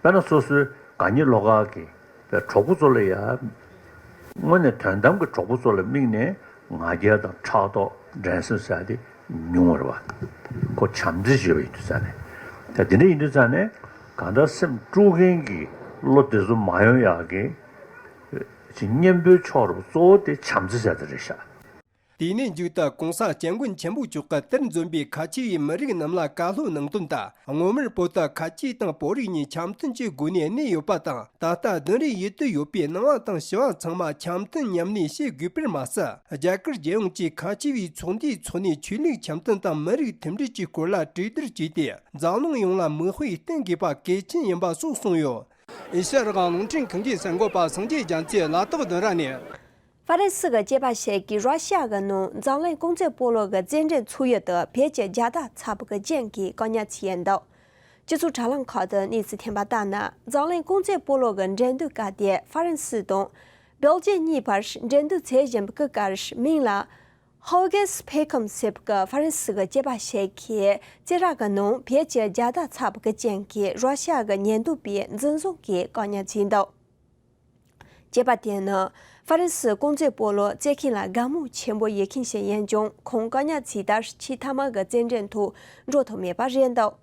དཔེར་ན་སོ་སོའི་དགའ་ཉེ་བློ་དཀར་གྱི་གྲོགས་པོ་ཚོ་ལ་ཡ། དངོས་གནས་དོན་དམ་གྱི་གྲོགས་པོ་ཚོ་ལ་དམིགས་ནས་ང་རྒྱལ་དང་ཕྲག་དོག་འགྲན་སེམས་ཟེར་ཡ་དེ་ཉུང་བ་རེད་བ། ཁོ་བྱམས་བརྩེ་བྱེད་པ་ཡིན་དུས་ཙང་ནས། ད་དེ་འདྲ་ཡིན་དུས་ཙང་ནས་གང་ལྟར་སེམས་དཀྲུག་མཁན་གྱི་བློ་དེ་ཚོ་མ་ཡོང་ཡག་གི་ཅིག་གཉེན་པོའི་ཕྱོགས་རུ་གཙོ་བོ་དེ་བྱམས་བརྩེ་ཟེར་དེ་རེད་ཤག་དེ་ནས་མཇུག་ཏུ་གོང་ས་སྐྱབས་མགོན་ཆེན་པོ་མཆོག་གིས་དེར་འཛོམས་པའི་ཁ་ཆེ་བའི་མི་རིགས་རྣམས་ལ་བཀའ་སློབ་གནང་དོན་དུ། སྔོན་མར་བོད་དུ་ཁ་ཆེ་དང་བོད་རིགས་གཉིས་འཆམ་མཐུན་གྱི་སྒོ་ནས་གནས་ཡོད་པ་དང་། ད་ལྟ་བདུན་རེ་ཡོད་དུ་ཡོད་པའི་སྣང་བ་དང་བྱ་བ་ཚང་མ་འཆམ་མཐུན་མཉམ་གནས་བྱེད་དགོས་པར་མ་ཟད། རྒྱ་གར་རྒྱལ་ཡོངས་ཀྱི་ཁ་ཆེ་བའི་ཚོགས་འདུའི་ཐོག་ནས་ཆོས་ལུགས་འཆམ་མཐུན་དང་མི་རིགས་མཐུན་སྒྲིལ་གྱི་སྐོར་ལ་གྲོས་བསྡུར་བྱས་ཏེ། འཛམ་གླིང་ཡོངས་ལ་མིག་དཔེ་སྟོན་དགོས་པ་གལ་ཆེན་ཡིན་པ་སོགས་གསུངས་ཡོད། ཨེ་ཤ་ཡ་རང་དབང་རླུང་འཕྲིན་ཁང་གི་གསར་འགོད་པ་སངས་རྒྱས་རྒྱ་མཚོས་ལ་དྭགས་བདུན་ར་ནས། ཧྥ་རན་སི་གི་སྐྱེས་པ་ཞིག་གིས་ར་ཤི་ཡ་གི་ནང་འཛམ་གླིང་རྐང་རྩེད་སྤོ་ལོ་གི་རྩེད་འགྲན་ཚོགས་ཡུལ་དུ་བོད་ཀྱི་རྒྱལ་དར་འཚབ་པ་གི་རྐྱེན་གྱིས་བཀག་ཉར་བྱས་ཡོད་འདུག་སྤྱི་ཚོགས་དྲ་ལམ་ཁག་ཏུ་གནས་ཚུལ་ཐོན་པ་ལྟར་ན། འཛམ་གླིང་རྐང་རྩེད་སྤོ་ལོ་གི་འགྲན་བསྡུར་སྐབས་དེར་ཧྥ་རན་སི་དང་སྦེལ་ཇི་ཡམ་གཉིས་བར་འགྲན་བསྡུར་བྱེད་བཞིན་པའི་སྐབས་སུ། མིང་ལ་ཧོ་གེས་ཕེ་ཁམ་ཟེར་བའི་ཧྥ་རན་སི་གི་སྐྱེས་པ་ཞིག་གིས་རྩེད་ར་གི་ནང་བོད་ཀྱི་རྒྱལ་དར་འཚབ་པ་གི་རྐྱེན་གྱིས་ར་ཤི་ཡ་གི་ཉེན་རྟོག་པས་འཛིན་བཟུང་གིས་བཀག་ཉར་བྱས་འདུག་སྐྱེས་པ་དེ་ནི་ཧྥ་རན་སི་རྐང་རྩེད་སྤོ་ལོ་རྩེད་མཁན་ལ་དགའ་མོས་ཆེན་པོ་ཡོད་མཁན་ཞིག་ཡིན་ཀྱང་། ཁོང་བཀག་ཉར་བྱས་མཐར་ཆེས་མཐའ་མ་གི་རྩེད་འགྲན་ཐོག་འགྲོ་ཐུབ་མེད་པ་རེད་འདུག་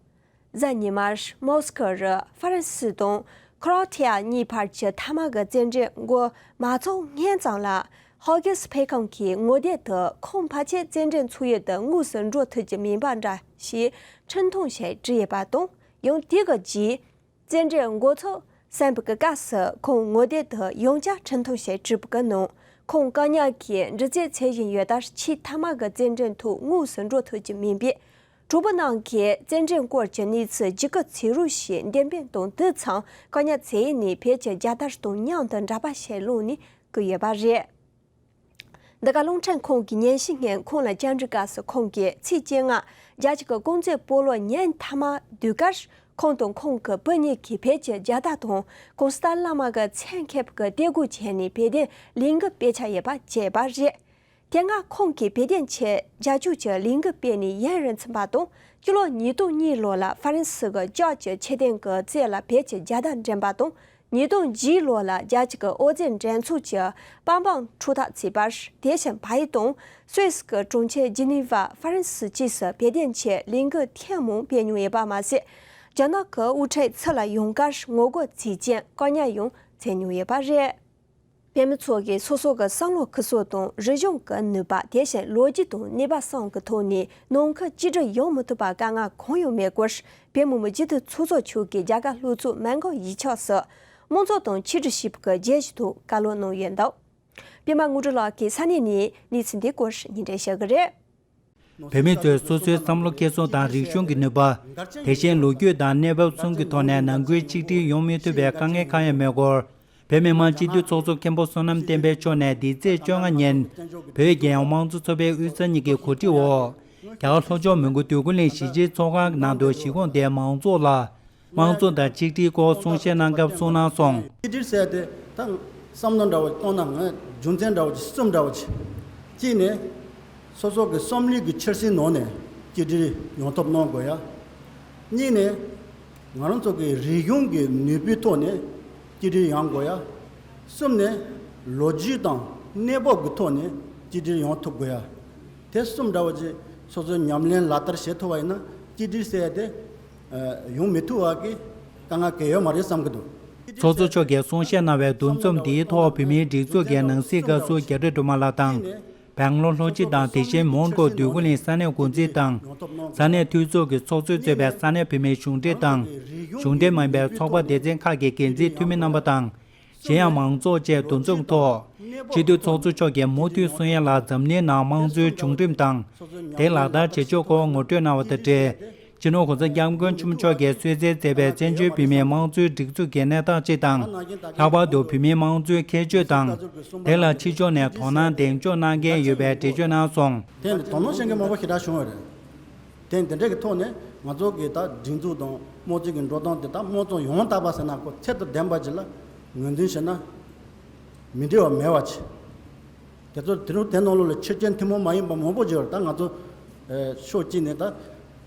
གཟའ་ཉི་མར་མོ་སི་ཁོ་རུ་ཧྥ་རན་སི་དང་ཁོ་རོ་ཐི་ཡ་གཉིས་བར་གྱི་མཐའ་མ་གི་རྩེད་འགྲན་འགོ་མ་ཚུགས་སྔོན་ཙམ་ལ། ཧོ་གེས་ཕེ་ཁང་གིས་ངོ་དེབ་དུ་ཁོང་ཕལ་ཆེར་རྩེད་འགྲན་ཚོགས་ཡུལ་དུ་དངོས་སུ་འགྲོ་ཐུབ་ཀྱི་མིན་པ་འདྲ་ཞེས་འཕྲིན་ཐུང་ཞིག་བྲིས་ཡོད་པ་དང་། ཡང་དེ་གི་རྗེས། རྩེད་འགྲན་འགོ་ཚུགས་ཟིན་པའི་སྐབས་སུ་ཁོང་ངོ་དེབ་དུ་ཡང་བསྐྱར་འཕྲིན་ཐུང་ཞིག་བྲིས་པའི་ནང་། ཁོང་བཀག་ཉར་གྱིས་འདྲི་རྩད་བྱེད་བཞིན་ཡོད་མཐར་ཆེས་མཐའ་མ་གི་རྩེད་འགྲན་ཐོག་དངོས་སུ་འགྲོ་ཐུབ་ཀྱི་མིན་པས། གྲོགས་པོ་རྣམས་ཀྱིས་རྩེད་འགྲན་སྐོར་གྱི་གནས་ཚུལ་ཇི་གི་ཚེ་རུ་ཞིག་འདེམས་པའི་དང་དུས་མཚམས་བཀག་ཉར་བྱས་ནས་བོད་ཀྱི་རྒྱལ་དར་དང་མཉམ་དུ་འདྲ་པར་ཞིག་བླངས་ནས་བཀོད་ཡོད་པ་རེད། འདི་ག་རླུང་འཕྲིན་ཁང་གི་ཉན་ཞིབ་མཁན་ཁོང་ལ་བཅར་འདྲི་སྐབས་སུ་ཁོང་གིས་ཚེས་བཅོ་ལྔ་རྒྱལ་སྤྱི་གི་རྐང་རྩེད་སྤོ་ལོ་ཉིན་མཐའ་མ་དུས་ཀར་ཁོང་དང་ཁོང་གི་བུ་གཉིས་ཀྱིས་བོད་ཀྱི་རྒྱལ་དར་དང་གོང་ས་ལྷ་མ་གི་མཚན་འཁེལ་བའི་དེ་སྒོ་བྱས་ནས་བོད་དོན་ལས་འགུལ་སྤེལ་འཆར་ཡོད་པ་བཅས་པ་རེད། དེ་སྔ་ཁོང་གིས་བོད་དོན་ཆེད་རྒྱལ་སྤྱི་གི་ལས་འགུལ་སྤེལ་ནས་ཡུན་རིང་ཚུན་པ་དང་། སྤྱི་ལོ་ཉིས་སྟོང་གཉིས་ལོ་ལ་ཧྥ་རན་སི་གི་ལྕགས་ཀྱི་མཆོད་རྟེན་གྱི་རྩེ་ལ་བོད་ཀྱི་རྒྱལ་དར་འགྲེམས་པ་དང་། ཉིས་སྟོང་བཞི་ལོ་ལ་རྒྱལ་སྤྱི་གི་ཨོ་རྩེད་འགྲན་ཚོགས་ཀྱི་པང་པང་འཁྲུག་ཐག་བཅད་པར། དེ་བཞིན་བལ་ཡུལ་དང་སུད་སི་གི་གྲོང་ཁྱེར་ཇི་ནི་ཝ། ཧྥ་རན་སི་བཅས་སུ་བོད་དོན་ཆེད་ལས་འགུལ་ཐེངས་མང་སྤེལ་མྱོང་ཡོད་པ་མ་ཟད། རྒྱ་ནག་གི་དབུ་ཁྲིད་ཚུར་ལ་ཡོང་ཁར་ངོ་རྒོལ་བྱས་རྐྱེན་བཀག་ཉར་ཡང་བྱས་མྱོང་ཡོད་པ་རེད། བོད་མི་ཚོ་གིས་སོ་སོ་གི་བསམ་བློ་ཁུ་སོ་དང་རིག་གཞུང་གི་ནུས་པ། དེ་བཞིན་ལོ་རྒྱུས་དང་གནས་བབ་སོགས་ཀྱི་ཐོག་ནས་ནང་ཁུལ་གཅིག་སྒྲིལ་ཡོང་མི་ཐུབ་པ་དཀའ་ངལ་གང་ཡང་མེད་སྐོར། བོད་མི་མང་སྤྱི་འཐུས་ཚོགས་གཙོ་མཆོག་གིས་རྒྱ་གར་ལྷོ་ཕྱོགས་མོན་གྷོ་གཞིས་ཆགས་སུ་དམངས་གཙོ་དང་ཆིག་སྒྲིལ་ཞེས་པའི་བརྗོད་གཞི་ཐོག་བཀའ་སློབ་གནང་ཡོད་འདུག་པད་མ་དངོས་གྲུབ་ལགས་ཀྱིས་ས་གནས་ནས་གནས་ཚུལ་འདིའི་སྐོར་སྙན་སྒྲོན་ཞུ་གི་རེད། བོད་མི་ཚོས་སོ་སོའི་བསམ་བློ་འཁྱེར་སོ་དང་རིག་གཞུང་གི་ནུས་པ། དེ་བཞིན་ལོ་རྒྱུས་དང་གནས་བབ་གསུམ་གྱི་ཐོག་ནས་ནང་ཁུལ་ཆིག་སྒྲིལ་ཡོང་མི་ཐུབ་པའི་དཀའ་ངལ་གང་ཡང་མེད་སྐོར། བོད་མི་མང་སྤྱི་འཐུས་ཚོགས་གཙོ་མཁན་པོ་བསོད་ནམས་བསྟན་འཕེལ་མཆོག་ནས་འདི་ཚེས་བཅོ་ལྔ་ཉིན་བོད་རྒྱལ་ཡོངས་དམངས་གཙོ་ཚོགས་པའི་དབུས་གཙང་གཉིས་ཀྱི་གོ་སྒྲིག་འོག་རྒྱ་གར་ལྷོ་ཕྱོགས་མོན་གྷོ་འདོད་རྒུ་གླིང་གཞིས་བྱེས་ཚོགས་ཁང་ནང་དུ་གཞིས་ཁོངས་དེའི་མང་ཚོགས་ལ། དམངས་གཙོ་དང་ཆིག་སྒྲིལ་སྐོར་གསུང་བཤད་གནང་སྐབས་གསུངས་གནང་སོང་། གཅིག་སྒྲིལ་ཟེར་ཏེ་ད་བསམ་བློ་འདྲ་བོ་གཏོང་ན་ང་རྒྱུ་མཚན་འདྲ་བོ་ཅིག་གསུམ་འདྲ་བོ་ཅིག་གཅིག་ནས་སོ་སོ་གི་བསམ་བློའི་གི་འཆར་ཟིན་ནང་ནས་གཅིག་སྒྲིལ་ཡོང་ཐབས་གནང་དགོས་ཡ། གཉིས་ནས་ང་རང་ཚོ་གི་རིག་གཞུང་གི་ནུས་པའི་ཐོག་ནས་གཅིག་སྒྲིལ་ཡོང་དགོས་ཡ། གསུམ་ནས་ལོ་རྒྱུས་དང་གནས་བབ་ཀྱི་ཐོག་ནས་གཅིག་སྒྲིལ་ཡོང་ཐུབ་དགོས་ཡ། དེ་གསུམ་འདྲ་བོ་ཅིག་སོ་སོའི་ཉམས་ལེན་ལག་བསྟར་བྱེད་ཐུབ་པ་ཡིན་ན་གཅིག་སྒྲིལ་ཟེར་ཡ་དེ་ཡོང་མི་ཐུབ་པ་གི་དཀའ་ངལ་གང་ཡང་ཡོད་མ་རེད་བསམ་གྱི་འདུག། ཚོགས་གཙོ་མཆོག་གིས་གསུང་བཤད་གནང་བའི་འདུ་འཛོམས་འདིའི་ཐོག་བོད་མིའི་སྒྲིག་འཛུགས་ཀྱི་ནང་སྲིད་བཀའ་ཟུར་རྒྱ་རི་སྒྲོལ་མ་ལགས་དང་། སྦེང་ལོར་ལྷོ་སྤྱི་དང་དེ་བཞིན་མོན་གྷོ་འདོད་རྒུ་གླིང་ས་གནས་འགོ་འཛིན་དང་། ས་གནས་འཐུས་ཚོགས་ཀྱི་ཚོགས་གཙོས་གཙོས་པའི་ས་གནས་བོད་མིའི་གཞུང་འབྲེལ་དང་། གཞུང་འབྲེལ་མ་ཡིན་པའི་ཚོགས་པ་སྡེ་ཚན་ཁག་གི་འགན་འཛིན་འཐུས་མི་རྣམ་པ་དང་། གཞན་ཡང་མང་ཚོགས་བཅས་འདུ་འཛོམས་ཐོག་སྤྱི་འཐུས་ཚོགས་གཙོ་མཆོག་གིས་མུ་མཐུད་གསུང་ཡ་ལ་འཛམ་གླིང་ནང་དམངས་གཙོའི་བྱུང་རིམ་དང་། དེ་ལག་བསྟར་བྱེད་ཕྱོགས་སྐོར་ངོ་སྤྲོད་གནང་བ་དང་འབྲེལ། སྤྱི་ནོར་༸གོང་ས་༸སྐྱབས་མགོན་ཆེན་པོ་མཆོག་གིས་གསོལ་སྩལ་མཛད་པའི་བཙན་བྱོལ་བོད་མིའི་དམངས་གཙོའི་སྒྲིག་འཛུགས་ཀྱི་གནས་སྟངས་སྤྱི་དང་། ལྷག་པར་དུ་བོད་མིའི་དམངས་གཙོའི་ཁྱད་ཆོས་དང་། དེ་ལ་ཕྱི་ཕྱོགས་ནས་དོ་སྣང་གདེང་འཇོག་གནང་གལ་ཡོད་པའི་འགྲེལ་བརྗོད་གནང་སོང་། དེ་ནི་དོ་སྣང་བྱེད་མཁན་མང་པོ་ཞེ་དྲག་བྱུང་བ་རེད། དེ་འདི་འདྲ་གི་ཐོག་ནས་ང་ཚོ་གི་ད་སྒྲིག་འཛུགས་དང་དམངས་གཙོ་གི་འགྲོ་སྟངས་དེ་དག་དམངས་གཙོ་ཡོང་དག་པ་ཟེར་ན་ཁོ་ཚད་དང་ལྡན་པ་ཅིག་ལ་ངོས་འཛིན་བྱས་ན་མི་འགྲིག་པ་མེད་པ་ཅིག། དེ་ཚོ་དེ་རུ་དེ་ནང་ལོགས་ལ་ཆོས་བརྒྱུད་ཐུན་མོང་མ་ཡིན་པ་མང་པོ་ཅིག་ཡོད་རེད། ད་ང་ཚོ་ཕྱོགས་གཅིག་ནས་ད་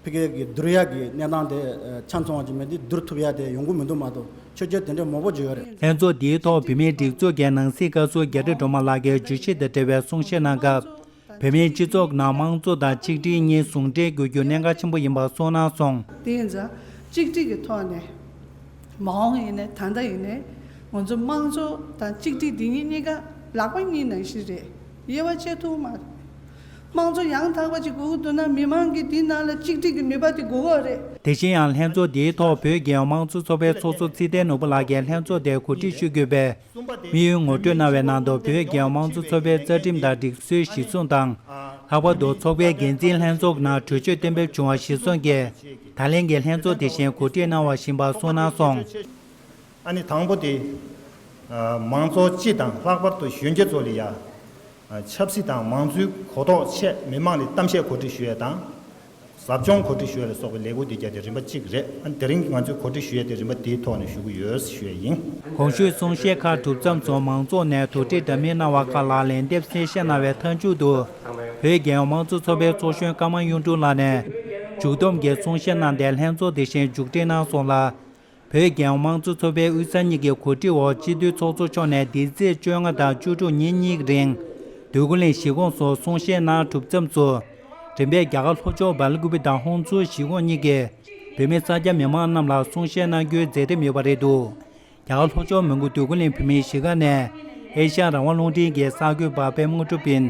ཕ་གི་གི་བསྡུར་ཡག་གི་གནས་སྟངས་དེ་ཆ་ཚང་བ་ཅིག་མེད་དུས་བསྡུར་ཐུབ་ཡག་དེ་ཡོང་གི་མི་འདུག་མ་གཏོགས་ཆོས་བརྒྱུད་དེ་འདྲ་མང་པོ་ཅིག་ཡོད་རེད། ལྷན་ཚོགས་འདིའི་ཐོག་བོད་མིའི་སྒྲིག་འཛུགས་ཀྱི་ནང་སྲིད་བཀའ་ཟུར་རྒྱ་རི་སྒྲོལ་མ་ལགས་ཀྱིས་བརྗོད་གཞི་དང་འབྲེལ་བའི་གསུང་བཤད་གནང་སྐབས། བོད་མིའི་སྤྱི་ཚོགས་ནང་དམངས་གཙོ་དང་ཆིག་སྒྲིལ་གཉིས་ཟུང་འབྲེལ་དགོས་རྒྱུ་གནད་འགག་ཆེན་པོ་ཡིན་པ་གསུངས་གནང་སོང་། དེ་ཡིན་ཙང་གཅིག་སྒྲིལ་གྱི་ཐོག་ནས་མ་འོངས་ཡིན་ནའི་ད་ལྟ་ཡིན་ནའི་ང་ཚོ་དམངས་གཙོ་དང་གཅིག་སྒྲིལ་འདི་གཉིས་གཉིས་ཀ་ལག་པ་གཉིས་ནང་བཞིན་རེད། དབྱེ་བ་ཕྱེ་ཐུབ་མ་རེད། དམངས་གཙོ་ཡང་དག་པ་ཅིག་དགོས་ཀྱི་འདུག་ན་མི་མང་གིས་འདི་ནང་ལ་གཅིག་སྒྲིལ་གྱི་ནུས་པ་དེ་དགོས་ཀྱི་རེད། དེ་བཞིན་ཡང་ལྷན་ཚོགས་འདིའི་ཐོག་བོད་རྒྱལ་ཡོངས་དམངས་གཙོ་ཚོགས་པའི་ཚོགས་གཙོ་ཚེ་བརྟན་ནོར་བུ་ལགས་ཀྱིས་ལྷན་ཚོགས་དེ་གོ་སྒྲིག་ཞུ་དགོས་པའི་དམིགས་ཡུལ་ངོ་སྤྲོད་གནང་བའི་ནང་དུ་བོད་རྒྱལ་ཡོངས་དམངས་གཙོ་ཚོགས་པའི་རྩ་ཁྲིམས་དང་སྒྲིག་སྲོལ་གཞིར་བཟུང་དང་། ལྷག་པར་དུ་ཚོགས་པའི་འགན་འཛིན་ལྷན་ཚོགས་ནང་གྲོས་ཆོད་གཏན་འབེབས་བྱུང་བ་གཞིར་བཟུང་གིས་ད་ལན་གྱི་ལྷན་ཚོགས་དེ་བཞིན་གོ་སྒྲིག་གནང་བ་བཞིན་པ་གསུངས་གནང་སོང་། ཨ་ནི་དང་པོ་དེ། ཨ། མང་ཚོགས་སྤྱི་དང་ལྷག་པར་དུ་གཞོན་སྐྱེས་ཚོ་ལ་ཡ། ཨ། ཆབ་སྲིད་དང་མང་གཙོའི་གོ་རྟོགས་ཆེད་མི་མང་ལ་གཏམ་བཤད་གོ་སྒྲིག་ཞུ་ཡས་དང་། ཟབ་སྦྱོང་གོ་སྒྲིག་ཞུ་ཡས་ལ་སོགས་པའི་ལས་འགུལ་འདི་རྒྱག་དེ་རིམ་པ་གཅིག་རེད། ཨ་ནི་དེ་རིང་གི་ང་ཚོས་གོ་སྒྲིག་ཞུ་ཡས་དེ་རིམ་པ་དེའི་ཐོག་ནས་ཞུ་གི་ཡོད་ཞུ་ཡས་ཡིན། གོང་ཞུས་གསུང་བཤད་ཁག་གྲུབ་མཚམས་སུ་མང་ཚོགས་ནས་དོགས་འདྲི་འདྲ་མིན་གནང་བ་ཁག་ལ་ལན་འདེབས་གསལ་བཤད་གནང་བའི་མཐའ་མཇུག་ཏུ། བོད་རྒྱལ་ཡོངས་དམངས་གཙོ་ཚོགས་པའི་ཚོགས་གཞོན་ཀརྨ་གཡུང་དྲུང་ལགས་ནས་མཇུག་བསྡོམས་ཀྱི་གསུང་བཤད་གནང་སྟེ་ལྷན་ཚོགས་དེ་བཞིན་མཇུག་སྒྲིལ་གནང་སོང་ལ། བོད་རྒྱལ་ཡོངས་དམངས་གཙོ་ཚོགས་པའི་དབུས་གཙང་གཉིས་ཀྱི་གོ་སྒྲིག་འོག་སྤྱི་འཐུས་ཚོགས་གཙོ་མཆོག་ནས་འདི་ཚེས་བཅོ་ལྔ་དང་བཅུ་དྲུག་ཉིན་གཉིས་རིང་འདོད་རྒུ་གླིང་གཞིས་ཁོངས་སུ་གསུང་བཤད་གནང་གྲུབ་མཚམས་སུ། རིམ་པས་རྒྱ་གར་ལྷོ་ཕྱོགས་སྦེལ་ཀུ་པེ་དང་ཧོན་སུར་གཞིས་ཁོངས་གཉིས་ཀྱི་བོད་མི་གསར་སྐྱ་མི་མང་རྣམས་ལ་གསུང་བཤད་གནང་རྒྱུའི་མཛད་རིམ་ཡོད་པ་རེད་འདུག། རྒྱ་གར་ལྷོ་ཕྱོགས་མོན་གྷོ་འདོད་རྒུ་གླིང་བོད་མིའི་གཞིས་ཀ་ནས་ཨེ་ཤ་ཡ་རང་དབང་རླུང་འཕྲིན་གྱི་གསར་འགོད་པ་པད་མ་དངོས་གྲུབ་ཡིན།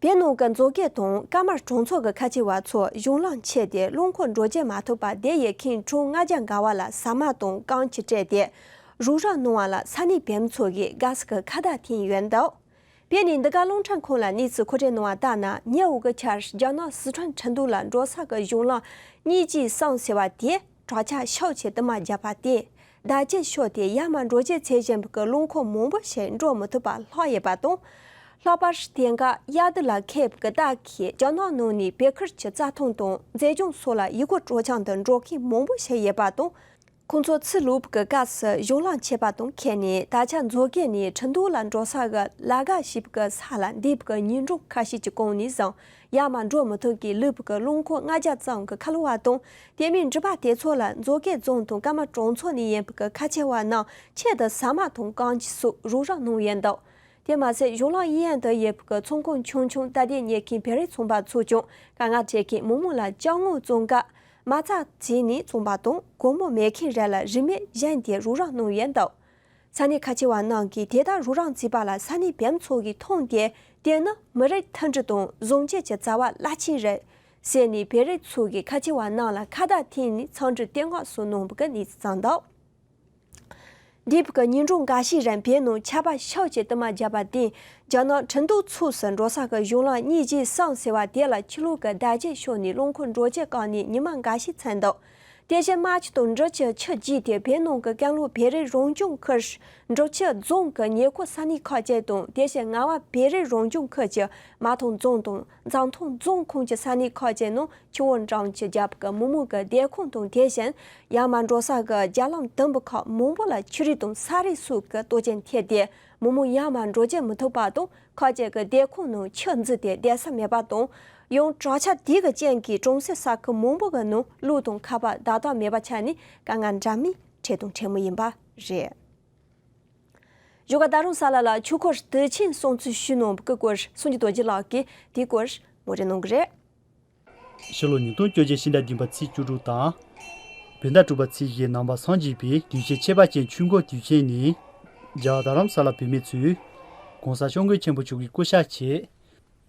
བོད་ནང་གི་མཛོད་དགེ་དང་ཀརྨ་གྲོང་ཚོ་གི་ཁ་ཆེ་བ་ཚོ་གཞུང་ལམ་ཆད་དེ་རླངས་འཁོར་འགྲོ་བྱེད་མ་ཐུབ་པར་བསྡད་ཡོད་མཁན་གྲོང་ལྔ་བརྒྱ་འགའ་བ་ལ་ཟ་མ་དང་རྐང་ཁྱི་སྤྲད་དེ་རུག་ར་གནང་བ་ལ་ས་གནས་བོད་མི་ཚོ་གིས་དགའ་བསུ་གི་ཁ་བརྡ་འཐེན་ཡོད་འདུག། བོད་ནས་འདི་ག་རླུང་འཕྲིན་ཁང་ལ་གནས་ཚུལ་མཁོ་སྤྲོད་གནང་བ་ལྟར་ན། ཉེ་འོག་གི་ཆར་རྒྱ་ནག་སི་ཁྲོན་ཁྲིན་ཏུའུ་ལ་འགྲོ་ས་གི་གཞུང་ལམ་གཉིས་ཀྱི་ཟམ་ཟེར་བ་དེ་དྲག་ཆར་ཤུགས་ཆེ་དུ་མ་བརྒྱབ་པ་དེས་བརྡ་ཆད་ཤོར་ཏེ་ཡར་མར་འགྲོ་ཆ་ཚད་ཅན་པའི་རླངས་འཁོར་མང་པོ་ཞིག་འགྲོ་མི་ཐུབ་པ་ལྷག་ཡོད་པ་དང་། ལྷག་པར་དེང་སྐབས་དབྱར་དུས་ལ་ཁེབས་ཀྱི་རྟ་ཁས་རྒྱ་ནག་ནང་ནས་བོད་ཁུལ་གྱི་རྩྭ་ཐང་དང་མཛེས་ལྗོངས་སོགས་ལ་ཡུལ་སྐོར་སྤྲོ་འཆམ་དུ་འགྲོ་མཁན་མང་པོ་ཞིག་ཡོད་པ་དང་། ཁོང་ཚོ་ཚུར་ལོག་པའི་སྐབས་སུ་གཞུང་ལམ་ཆད་པ་དང་འཁེལ་ནས་ད་ཆ་མཛོད་དགེ་ནས་ཁྲིན་ཏུའུ་ལ་འགྲོ་ས་གི་ལ་དྭགས་ཞེས་པའི་ས་ལ་འདས་པའི་ཉིན་གྲངས་ཁ་ཤས་ཀྱི་གོང་ནས་བཟུང་ཡར་མར་འགྲོ་མི་ཐུབ་མཁན་ལུས་པའི་རླངས་འཁོར་ལྔ་བརྒྱ་ཙམ་གྱི་ཁ་ལོ་བ་དང་། དེ་མིན་འགྲུལ་པ་དེ་ཚོ་ལ་མཛོད་དགེ་རྫོང་དང་ཀརྨ་གྲོང་ཚོ་ནས་ཡིན་པའི་ཁ་ཆེ་བ་རྣམས་ཆེད་དུ་ཟ་མ་དང་རྐང་ཁྱི་སོགས་རུག་ར་གནང་ཡོད་འདུག། དེ་མ་ཟད་གཞུང་ལམ་གཡས་གཡོན་དུ་ཡོད་པའི་ཚོང་ཁང་ཆུང་ཆུང་སྟབས་བདེ་གཉེར་མཁན་བོད་རིགས་ཚོང་པ་ཚོས་ཀྱང་དཀའ་ངལ་འཕྲད་མཁན་མི་མང་ལ་ཅ་དངོས་བཙོང་སྐབས་མ་རྩ་བརྩིས་ནས་བཙོང་པ་དང་སྒོར་མོ་མེད་མཁན་རེ་ལ་རིན་མེད་གཞན་དེ་རུག་ར་གནང་ཡོད་འདུག། ས་གནས་ཁ་ཆེ་བ་རྣམས་ཀྱིས་དེ་ལྟར་རུག་ར་བརྩིས་པ་ལ་ས་གནས་བོད་མི་ཚོ་གིས་མཐོང་སྟེ་དེ་ནི་མི་རིགས་མཐུན་སྒྲིལ་དང་བཟང་སྤྱོད་ཀྱི་རྩ་བ་རླབས་ཆེན་རེད་ཟེར་ནས་བོད་རིགས་ཚོ་གིས་ཁ་ཆེ་བ་རྣམས་ལ་ཁ་བརྡ་འཐེན་ནས་འཚམས་འདྲི་བསྟོད་བསྔགས་སོགས་གནང་བའི་གནས་ཚུལ་བྱུང་འདུག། འདས་པའི་ཉིན་གྲངས་འགའ་ཤས་རིང་བོད་ནང་ཆར་པ་ཤུགས་ཆེ་དུ་མ་བརྒྱབ་པ་དེས་རྒྱ་ནག་ཁྲིན་ཏུའུ་ཕྱོགས་སུ་འགྲོ་ས་གི་གཞུང་ལམ་གཉིས་ཀྱི་ཟམ་ཟེར་བ་དེ་ལ་ཆུ་ལོག་གི་བརྡ་ཆད་ཤོར་ནས་རླངས་འཁོར་འགྲོ་བྱེད་བཀག་ནས་ཉི་མ་འགའ་ཤས་ཚར་འདུག། དེ་བཞིན་རྨ་ཆུ་དང་འབྲི་ཆུ་ཆུ་རྒྱས་ཏེ་བོད་ནང་གི་ཀན་ལྷོ་བོད་རིགས་རང་སྐྱོང་ཁུལ་འབྲི་ཆུ་རྫོང་གི་ཉེ་འཁོར་ས་གནས་ཁག་ཅིག་དང་། དེ་བཞིན་རྔ་བ་བོད་རིགས་རང་སྐྱོང་ཁུལ་གྱི་རྨ་ཐང་རྫོང་དང་འཛམ་ཐང་རྫོང་ཁོངས་ཀྱི་ས་གནས་ཁག་ཅིག་ནང་ཆུ་བོ་འགྲམ་གྱི་རྒྱབ་ཀྱི་མི་མང་གི་སྡོད་ཁང་དང་། དེ་བཞིན་ཡར་མར་འགྲོ་ས་གི་རྒྱ་ལམ་དུམ་བུ་ཁག་མང་པོ་ལ་ཆུ་རུད་དང་ས་རུད་སོགས་ཀྱི་དོག་ཅན་ཐེབས་ཏེ་མི་མང་ཡར་མར་འགྲོ་བྱེད་མི་ཐུབ་པ་དང་། ཁག་ཅིག་གི་སྡོད་ཁང་ནང་ཆུ་འཛུལ་ཏེ་བསྡད་ས་མེད་པ་དང་ ཡང་དྲག་ཆར་དེ་གི་རྐྱེན་གྱིས་གྲོང་གསེབ་ས་ཁུལ་མང་པོ་གི་ནང་གློག་དང་ཁ་པར་བརྡ་རྟགས་མེད་པ་ཆགས་ནས་དཀའ་ངལ་འདྲ་མིན་འཕྲད་དང་འཕྲད་མུས་ཡིན་པ་རེད། བཞུགས་སྒར་རྡ་རམ་ས་ལ་ལ་ཆོས་འཁོར་དུས་ཆེན་གསུང་ཆོས་ཞུས་གནང་བའི་སྐུ་སྐྱོར་སངས་རྒྱས་རྡོ་རྗེ་ལགས་ཀྱིས་དེའི་སྐོར་ངོ་སྤྲོད་གནང་གི་རེད། ཕྱི་ལོ་ཉིས་སྟོང་བཅོ་བརྒྱད་ཕྱི་ཟླ་བདུན་པ་ཚེས་བཅུ་དྲུག་དང་། བོད་ཟླ་དྲུག་པ་ཚེས་བཞི་ནང་པ་སངས་རྒྱས་པའི་དུས་ཆེན་ཁྱད་པར་ཅན་ཆོས་འཁོར་དུས་ཆེན་ནི། རྒྱ་གར་རྡ་རམ་ས་ལ་བོད་མི་ཚོས་༸གོང་ས་༸སྐྱབས་མགོན་ཆེན་པོ་མཆོག་གི་སྐུ་ཕྱག་ཆེད།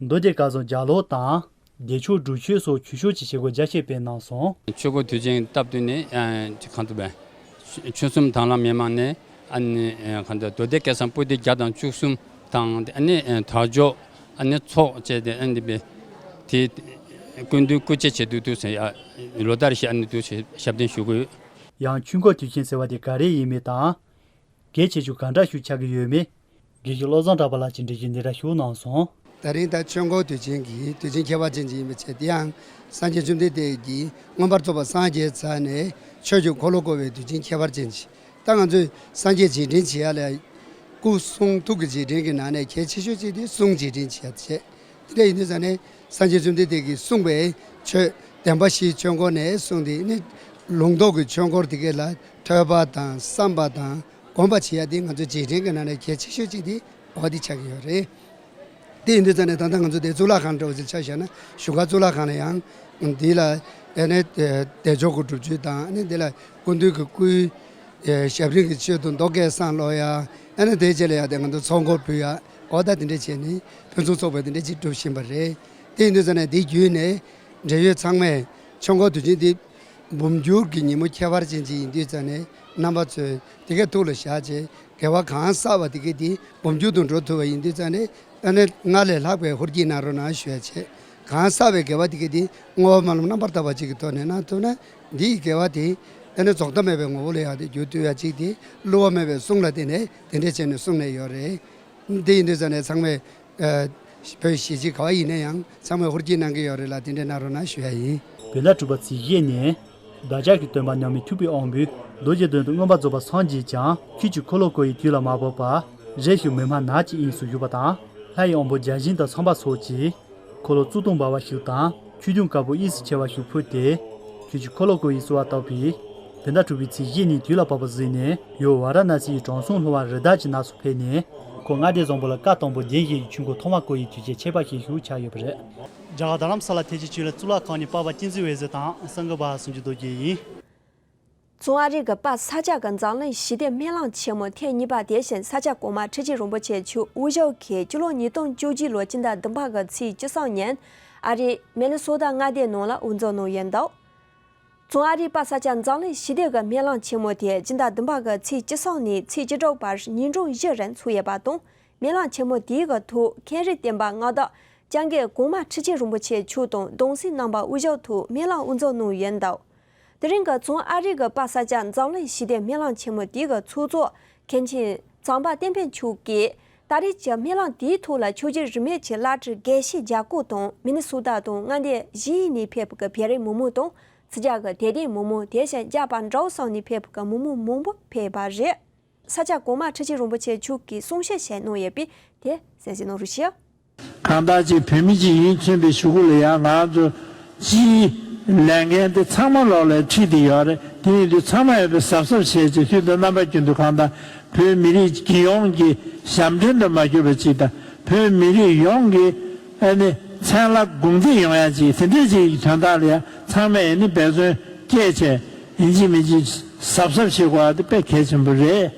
མདོ་སྡེ་བཀའ་ཟུར་རྒྱ་ལོ་དང་། བདེ་མཆོག་སྒྲུབ་མཆོད་སོགས་ཆོས་ཕྱོགས་ཀྱི་བྱེད་སྒོ་རྒྱ་ཆེ་སྤེལ་གནང་སོང་། ཆོས་འཁོར་དུས་ཆེན་སྟབས་བསྟུན་ནས་ཨ་གང་ཐུབ་པས། ཆོལ་གསུམ་དྭང་བླངས་མི་མང་ནས་ཨ་ནི་ཨ་གང་ཐུབ་མདོ་སྡེ་བཀའ་ཟུར་སྤུ་ལྡེ་བརྒྱ་དང་བཅུ་གསུམ་དང་ཨ་ནི་དར་ལྕོག་ཨ་ནི་ཚོགས་བཅས་ཏེ་ཨ་ནི་པའི་དེ་སྐུ་མདུན་སྐུ་མཆེད་བྱེད་དུ་དུ་ཟེར་ཡ་ལོ་ལྟར་བཞིན་ཨ་ནི་དུ་ཞབས་བརྟན་ཞུ་གི་ཡོད། ཡང་ཆོས་འཁོར་དུས་ཆེན་ཟེར་བ་དེ་ག་རེ་ཡིན་མིན་དང་། གལ་ཆེ་ཤོས་གང་འདྲ་ཞིག་ཆགས་ཀྱི་ཡོད་མེད། དགེ་བཤེས་བློ་བཟང་གྲགས་པ་ལགས་ཀྱིས་འགྲེལ་བཤད་འདི་འདྲ་ཞུ་གནང་སོང་། ད་རིང་ད་ཆོས་འཁོར་དུས་ཆེན་གྱི་དུས་ཆེན་ཁྱད་པར་ཅན་ཅིག་ཡིན་པའི་ཆེད་དེ་ཡང་སངས་རྒྱས་བཅོམ་ལྡན་འདས་ཀྱིས་མངོན་པར་རྫོགས་པར་སངས་རྒྱས་ཚར་ནས་ཆོས་ཀྱི་འཁོར་ལོ་བསྐོར་བའི་དུས་ཆེན་ཁྱད་པར་ཅན་ཅིག་ད་ང་ཚོས་སངས་རྒྱས་རྗེས་དྲན་བྱེད་ཡ་ལ་སྐུ་གསུང་ཐུགས་ཀྱི་རྗེས་དྲན་གྱི་ནང་ནས་གལ་ཆེ་ཤོས་ཅིག་དེ་གསུང་རྗེས་དྲན་བྱེད་ཡ་བྱེད། དེ་འདྲ་ཡིན་དུས་ཙང་ནས་སངས་རྒྱས་བཅོམ་ལྡན་འདས་ཀྱིས་གསུངས་པའི་ཆོས་བདེན་པ་བཞིའི་ཆོས་འཁོར་ནས་གསུངས་ཏེ་ནི་ལུང་རྟོགས་ཀྱི་ཆོས་འཁོར་དེ་གས་ལ་ཐོས་པ་དང་བསམ་པ་དང་། སྒོམ་པ་བྱེད་ཡ་དེ་ང་ཚོའི་རྗེས་དྲན་གྱི་ནང་ནས་གལ་ཆེ་ཤོས་གཅིག་དེ་འོ་དེ་ཆགས་ཀྱི་ཡོད་རེད། དེ་ཡིན་དུས་ཙང་ནས་ད་ལྟ་ང་ཚོ་དེ་གཙུག་ལག་ཁང་འདྲ་བོ་ཅིག་ཆ་བཞག་ན་བཞུགས་སྒར་གཙུག་ལག་ཁང་ལ་ཡང་འདི་ལ་ཨ་ནི་བདེ་མཆོག་གི་སྒྲུབ་མཆོད་དང་ཨ་ནི་འདི་ལ་སྐུ་མདུན་གྱི་སྐུའི་ཞབས་རིམ་གྱི་ཆེད་དུ་མདོ་སྐད་བསང་ཀློག་ཡ་ཨ་ནི་དེ་རྗེས་ལ་ཡ་དེ་ང་ཚོ་ཚོགས་འཁོར་ཕུལ་ཡ་འོ་ད་དེ་འདྲ་བྱས་ནས་ཕུན་སུམ་ཚོགས་པའི་དེ་འདྲ་ཅིག་སྒྲུབ་བཞིན་པ་རེད། དེ་ཡིན་དུས་ཙང་ནས་དེ་བརྒྱུད་ནས་འབྲེལ་ཡོད་ཚང་མས་ཆོས་འཁོར་དུས་ཆེན་འདི་འབུམ་འགྱུར་གྱི་ཉིན་མོ་ཁྱད་པར་ཅན་ཅིག་ཡིན་དུས་ཙང་ནས་རྣམ་པ་ཚོས་དེ་གའི་ཐུགས་ལ་བཞག་བྱས་དགེ་བ་གང་བསགས་པ་དེ་གའི་དེ་འབུམ་འགྱུར་དུ་འགྲོ་ཐུབ་པ་ཡིན་དུས་ཙང་ནས་ཨ་ནི་སྔར་ལས་ལྷག་པའི་ཧུར་བསྐྱེད་གནང་རོགས་གནང་ཞུ་ཡ་བྱས། གང་བསགས་པའི་དགེ་བ་དེ་གའི་དེ་བསྔོ་བ་སྨོན་ལམ་རྣམ་པར་དག་པ་ཅིག་གི་ཐོག་ནས་གནང་ཐུབ་ན་འདི་ཡི་དགེ་བ་དེ་ཨ་ནི་རྫོགས་མཐའ་མེད་པའི་ངོ་བོ་ལ་ཡང་དེ་འགྱུར་ཐུབ་ཡ་ཅིག་དེ་བསླུ་བ་མེད་པའི་གསུང་ལ་བརྟེན་ནས་དེ་འདྲས་བྱས་ནས་གསུངས་ནས་ཡོད་རེད། འདི་ཡིན་དུས་ཙང་ནས་ཚང་མས་ཨ་བོད་གཞིས་བྱེས་ག་བ་ཡིན་ན་ཡང་ཚང་མས་ཧུར་བསྐྱེད་གནང་གི་ཡོད་རེད་ལ་དེ་འདྲས་གནང་རོགས་གནང་ཞུ་ཡ་ཡིན། བོད་ཟླ་དྲུག་པ་ཚེས་བཞི་ནས་བདག་ཅག་གི་སྟོན་པ་མཉམ་མེད་ཐུབ་པའི་དབང་པོས་རྡོ་རྗེ་གདན་དུ་མངོན་པར་རྫོགས་པར་སངས་རྒྱས་ཀྱང་ཆོས་ཀྱི་འཁོར་ལོ་བསྐོར་བའི་དུས་ལ་མ་བབ་པར་རེ་ཞིག་མི་སྨྲ་ནགས་ཀྱི་དབྱིངས་སུ་བཞུགས་པ་དང་ལྷ་ཡི་དབང་པོ་བརྒྱ་བྱིན་དང་ཚངས་པ་སོགས་ཀྱིས་འཁོར་ལོ་གཙུག་སྟོང་འབར་བ་ཞིག་དང་ཆོས་དུང་དཀར་པོ་དབྱིངས་སུ་ཆེ་བ་ཞིག་ཕུལ་ཏེ། ཆོས་ཀྱི་འཁོར་ལོ་བསྐོར་བའི་གསོལ་བ་བཏབ་པས། བོད་ཟླ་དྲུག་པའི་ཚེས་བཞི་ནས་དུས་ལ་བབ་པ་གཟིགས་ནས་ཡུལ་ཝཱ་ར་ཎ་སི་ཡི་དྲང་སྲོང་སློབ་དཔོན་རི་དྭགས་ཀྱི་ནགས་སུ་ཕེབས་ནས་ཁོ་མངའ་སྡེ་བཟང་པོ་ལ་བཀའ་དང་པོ་རྒྱན་བཞེས་ཀྱི་ཆོས་འཁོར་ཐོག་མ་བསྐོར་བའི་དུས་ཆེན་ཁྱད་པར་ཅན་ཞིག་ཆགས་ཡོད་པ་རེད། རྒྱ་གར་རྡ་རམ་ས་ལ་ཐེག་ཆེན་ཆོས་གླིང་གཙུག་ལག་ཁང་ནས་པ་ཕ་བསྟན་འཛིན་འོད་ཟེར་དང་སངས་རྒྱས་པ་སངས་རྒྱས་རྡོ་རྗེ་ཡིན། བཙུན་ཨ་རི་གི་པ་ས་སྐྱ་གི་འཛམ་གླིང་ཞི་བདེ་སྨོན་ལམ་ཆེན་མོ་ཐེངས་གཉིས་པ་དེ་བཞིན་ས་སྐྱ་གོང་མ་ཁྲི་ཆེན་རིན་པོ་ཆེ་མཆོག་དབུ་བཞུགས་ཀྱིས་སྤྱི་ལོ་ཉིས་སྟོང་བཅུ་གཅིག་ལོ་སྤྱི་ཟླ་བདུན་པ་གི་ཚེས་བཅུ་གསུམ་ཉིན་ཨ་རིའི་མི་ནི་སོ་ཏ་མངའ་སྡེའི་ནང་ལ་དབུ་འཛུགས་གནང་ཡོད་འདུག་བཙུན་ཨ་རིའི་པ་ས་སྐྱ་འཛམ་གླིང་ཞི་བདེ་གི་སྨོན་ལམ་ཆེན་མོ་དེ་སྤྱི་ཟླ་བདུན་པ་གི་ཚེས་བཅུ་གསུམ་ནས་ཚེས་བཅུ་དྲུག་བར་ཉིན་གྲངས་བཞི་རིང་ཚོགས་ཡོད་པ་དང་། སྨོན་ལམ་ཆེན་མོ་དེའི་གི་ཐོག་མཁན་རིགས་བསྟན་པ་མངའ་བདག་སྐྱབས་མགོན་གོང་མ་ཁྲི་ཆེན་རིན་པོ་ཆེ་མཆོག་དང་གདུང་སྲས་རྣམ་པ་དབུ་བཞུགས་ཐོག་སྨོན་ལམ་དབུ་འཛུགས་གནང་ཡོད་འདུག་དེ་རིང་གི་བཙུན་ཨ་རི་གི་པ་ས་སྐྱ་འཛམ་གླིང་ཞི་བདེ་སྨོན་ལམ་ཆེན་མོ་དེའི་གི་ཚོགས་གཙོ་མཁན་ཆེན་གཙང་པ་བསྟན་འཕེལ་མཆོག་གིས་ད་རེས་ཀྱི་སྨོན་ལམ་དེའི་ཐོག་ལ་ཆོས་བརྒྱུད་རིས་མེད་ཀྱི་བླ་སྤྲུལ་དགེ་བཤེས་བརྒྱ་སྐོར་དང་མི་ནི་སོ་ཏ་དང་མངའ་སྡེ་གཞན་ནས་ཕེབས་པའི་བོད་རིགས་མི་མང་དང་ཕྱི་རྒྱལ་གྱི་དད་ལྡན་མི་མང་དེ་བཞིན་རྒྱ་བལ་འབྲུག་གསུམ་ནས་ཕེབས་པའི་མི་མང་མང་པོ་ཕེབས་པ་རེད། ས་སྐྱ་གོང་མ་ཁྲི་ཆེན་རིན་པོ་ཆེ་མཆོག་གིས་གསུང་བཤད་བྱས་གནང་ཡོད་པས་དེ་གསན་གཟིགས་གནང་རོགས་ཞུ། གང་ལྟར་ཅིག་བོད་མི་ཅིག་ཡིན་མཚོན་པའི་གཞུག་གུ་ལ་ཡང་ང་ཚོ་སྤྱིའི་ལས་འགན་དེ་ཚང་མ་ལོག་ལ་ཁྲིད་དེ་ཡོད་རེད། དེ་ཡིན་དུས་ཚང་མ་ཡོད་པའི་གཟབ་གཟབ་བྱས་ཅིག་དུས་དང་རྣམ་པ་ཀུན་ཏུ་གང་ལྟར་བོད་མི་རིགས་ཀྱི་ཡོངས་ཀྱི་ཞབས་འདྲེན་དུ་མ་གྱུར་པ་ཅིག་དང་བོད་མི་རིགས་ཡོངས་ཀྱི་ཨ་ནི་མཚན་ལ་དགོངས་འདེགས་ཡོང་ཡ་ཅིག་དེ་འདྲས་ཅིག་གི་དོན་དག་ལ་ཡང་ཚང་མས་ཨ་ནི་འབད་བརྩོན་བསྐྱེད་བྱས། ཡིན་གཅིག་མིན་གཅིག་གཟབ་གཟབ་བྱེད་དགོས་པ་དེ་དཔེ་གལ་ཆེན་པོ་རེད།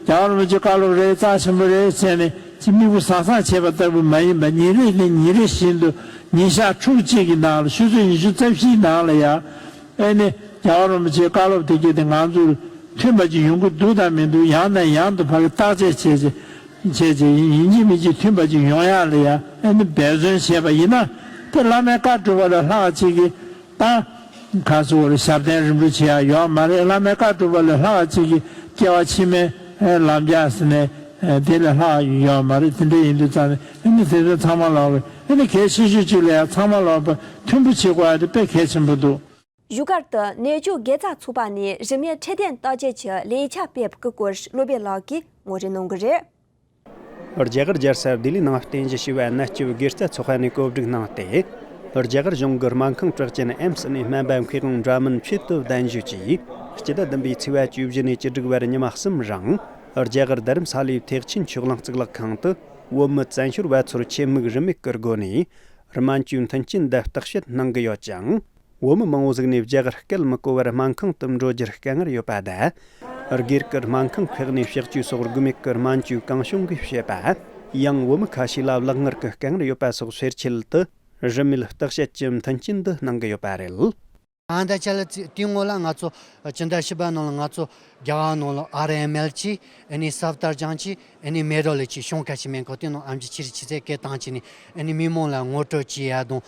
རྒྱལ་བ་རིན་པོ་ཆེ་བཀའ་སློབ་རེད་རྩ་ཆེན་པོ་རེད་བྱས་ནས་ཅི་མིག་དཔེ་བཟང་བཟང་བྱས་པ་ལྟ་བུ་མ་ཡིན་པ་ཉིན་རེ་ནས་ཉིན་རེ་བཞིན་དུ་ཉིན་ཞག་ཕྲུགས་གཅིག་གི་ནང་ལ་ཆུ་ཚོད་ཉི་ཤུ་རྩ་བཞིའི་ནང་ལ་ཡང་ཨེ་ནི་རྒྱལ་བ་རིན་པོ་ཆེའི་བཀའ་སློབ་དེ་གྱད་དེ་ང་ཚོར་མཐུན་པ་ཅིག་ཡོང་གི་འདུག་དང་མི་འདུག་ཡང་ནས་ཡང་དུ་ཕ་གི་བརྟག་དཔྱད་བྱས་བྱས་བྱས་བྱས་ཡིན་གཅིག་མིན་གཅིག་མཐུན་པ་ཅིག་ཡོང་ཡག་ལ་ཡང་ཨེ་ནི་འབད་བརྩོན་བྱས་པ་ཡིན་ན་དེ་བླ་མའི་བཀའ་སྒྲུབ་པ་ལས་ལྷག་ཅིག་གི་ད། ག་ཟེར་བ་རེད། ཞབས་བརྟན་རིམ་གྲོ་བྱེད་ཡག་ཡོད་མ་རེད། བླ་མའི་བཀའ་སྒྲུབ་པ་ལས་ལྷག་ཅིག་གི་སྐྱེ་བ་ཕྱི་མའི་ལམ་རྒྱགས་ཟེར་ནས་དེ་ལས་ལྷག་ཡོད་མ་རེད། དེ་འདྲ་ཡིན་དུས་ཙང་ནས་ཨ་ནི་དེ་ཚོ་ཚང་མ་ལོག་པའི་ཨ་ནི་གལ་ཆེ་ཤོས་གཅིག་ལ་ཡང་ཚང་མ་ལོག་པ་མཐུན་པོ་བྱེད་དགོས་ཡ་དེ་དཔེ་གལ་ཆེན་པོ་འདུག་བཞུགས་སྒར་དུ་ནད་བཅོས་དགེ་རྩ་ཚོགས་པ་ནས་རིན་མེད་འཕྲོད་བསྟེན་བརྟག་དཔྱད་ཀྱི་ལས་འཆར་སྤེལ་བའི་སྐོར་སློབ་དཔོན་ལགས་ཀྱིས་ངོ་སྤྲོད་གནང་གི་རེད། རྒྱ་གར་རྒྱལ་ས་ལྡི་ལི་ནང་རྟེན་གཞི་བྱས་པའི་ནད་བཅོས་དགེ་རྩ་ཚོགས་པ་ནས་གོ་སྒྲིག་གནང་སྟེ། རྒྱ་གར་གཞུང་གི་སྨན་ཁང་གྲགས་ཅན་ཨེམ་སི་ནས་སྨན་པ་མཁས་དབང་འདྲ་མིན་ཆེད་དུ་གདན་ཞུས་ཀྱིས། སྤྱི་ཟླ་བདུན་པའི་ཚེས་པ་བཅུ་བཞི་ནས་བཅུ་དྲུག་བར་ཉི་མ་གསུམ་རིང་། རྒྱ་གར་རྡ་རམ་ས་ལའི་ཐེག་ཆེན་ཆོས་གླིང་གཙུག་ལག་ཁང་དུ། བོད་མི་བཙན་བྱོལ་བ་ཚོར་ཆེད་དམིགས་རིན་མེད་ཀྱི་སྒོ་ནས། སྨན་བཅོས་མཐུན་རྐྱེན་དང་བརྟག་དཔྱད་གནང་གི་ཡོད་ཅིང་། བོད་མི་མང་བོ་ཟིག་ནས་རྒྱ་གར་སྐད་མི་གོ་བར་སྨན་ཁང་དུ་འགྲོ་རྒྱུར་དཀའ་ངལ་ཡོད་པ་དང་། སྒེར་གྱི་སྨན་ཁང་ཁག་ནས་གཤག་བཅོས་སོགས་དགོས་མེད་ཀྱི་སྨན་བཅོས་གང་བྱུང་གིས་བྱེད་པ། ཡང་བོད་མི་ཁ་ཤས་ལ་ལག་དངུལ་གྱི་དཀའ་ངལ་ཡོད་པ་སོགས་སེལ་ཆེད་དུ། རིན་མེད་བརྟག་དཔྱད་ཀྱི་མཐུན་རྐྱེན་འདི་གནང་གི་ཡོད་པ་རེད། ཨ་ད་ཆ་ལ་ཙི་དེའི་སྔོན་ལ་ང་ཚོ་སྤྱི་ཟླ་བཞི་པ་ནང་ལ་ང་ཚོ་རྒྱ་གར་ནང་ལ་ཨར་ཨེམ་ཨེལ་གྱིས་ཨ་ནི་སབ་དར་ཇང་གྱིས་ཨ་ནི་མེ་རོ་ལི་གྱིས་གཞུང་ཁ་ཤས་མེད་ཁོ་དེ་ནང་ཨེམ་ཆི་ཆི་རི་ཆི་ཚེ་སྐད་བཏང་བྱས་ནས་ཨ་ནི་མི་མང་ལ་ངོ་སྤྲོད་བྱེད་ཡ་དང་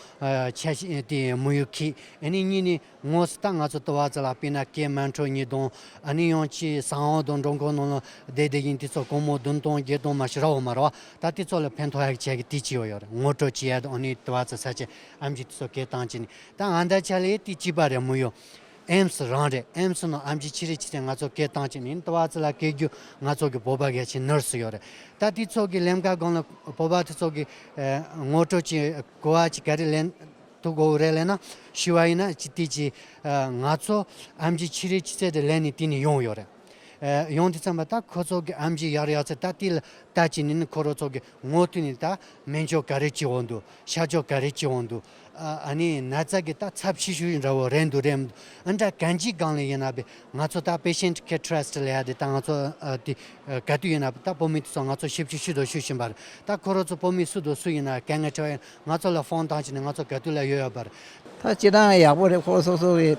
ཆ་ཤས་དེ་དམིགས་ཡུལ་གྱིས་ཨ་ནི་གཉིས་ནི་ངོ་སི་ད་ང་ཚོ་དུ་བ་ཙི་ལ་དཔེར་ན་སྐད་མ་འཕྲོད་ཉིད་དང་ཨ་ནི་ཡང་ཅི་ས་འོག་དང་འགྲོ་མགོ་ནང་ལ་བསྡད་བསྡད་ཡིན་དུས་ཚོད་སྒོར་མོ་བདུན་སྟོང་བརྒྱད་སྟོང་མ་ཞིག་རག་འོང་མ་རེད་བ། ད་དེ་ཚོ་ལ་ཕན་ཐོགས་ཡག་བྱེད་ཀྱི་དེ་ཅི་ཡོད་ཡོད་རེད། ངོ་སྤྲོད་བྱེད་ཡ་དང་ཨ་ནི་དུ་བ་ཙི་ས་ཆ་ཨེམ་ཆི་དེ་ཚོ་སྐད་བཏང་བྱས་ནས། ད་ང་འདྲ་ཆ་ལས་དེ་གཅིག་པ་རེད་མོ་ཡོ། ཨེམ་སི་རང་རེད། ཨེམ་སི་ནང་ཨེམ་ཆི་ཆི་རི་ཆི་ཚེ་ང་ཚོ་སྐད་བཏང་བྱས་ནས་དུ་བ་ཙི་ལ་སྐད་རྒྱུ་ང་ཚོ་གི་བོད་པ་གལ་ཆེ་ནར་སི་ཡོད་རེད། ད་དེ་ཚོ་གི་ལམ་ཁ་སྒང་ལ་བོད་པ་དེ་ཚོ་གི་ངོ་སྤྲོད་ཀྱི་གོ་བ་ཅིག་ག་རེ་ལེན་ཐུབ་དགོས་རེད་ལབ་ན། ཞུ་བ་ཡིན་ན་ཅི་དེ་ཅི་ང་ཚོ་ཨེམ་ཆི་ཆི་རི་ཆི་ཚེ་དེ་ལེན་ནས་དེ་ནས་ཡོང་ཡོད་རེད། ཡོང་དུས་ཙམ་པ་ད་ཁོ་ཚོ་གི་ཨེམ་ཆི་ཡག་ཡག་ཚེ་ད་དེ་ལ་ལྟ་ཅི་ནི་ནི་ཁོ་རོ་ཚོ་གི་ངོ་ཐུག་ནས་ད་སྨན་བཅོས་ག་རེ་བྱེད་འོང་འདུག་ཤ་བཅོས་ག་རེ་བྱེད་འོང་འདུག་ཨ་ནི་ན་ཚ་གི་ད་ཚབས་ཆེ་ཤོས་འདྲ་བོ་རེད་འདུག་རེད་མི་འདུག་ཨ་འདྲ་གང་ཅིའི་སྒང་ལ་ཡིན་ན་བས་ང་ཚོ་ད་patient care trust ལ་ཡ་དེ་ད་ང་ཚོ་དེ་ག་དུས་ཡིན་ན་བས་ད་བོད་མི་དེ་ཚོ་ང་ཚོ་ཞིབ་ཞིབ་ཞུ་དོ་ཞུ་བཞིན་པ་རེད། ད་ཁོ་རོ་ཚོ་བོད་མི་སུ་དང་སུ་ཡིན་ན་དཀའ་ངལ་འཕྲད་པ་ཡིན་ང་ཚོ་ལ་ཕོན་བཏང་བྱས་ནས་ང་ཚོ་ག་དུས་ལ་ཡོད་ཡོད་པ་རེད། ད་སྤྱི་བཏང་ཡག་པོ་རེད། ཁོ་སོ་སོ་གི་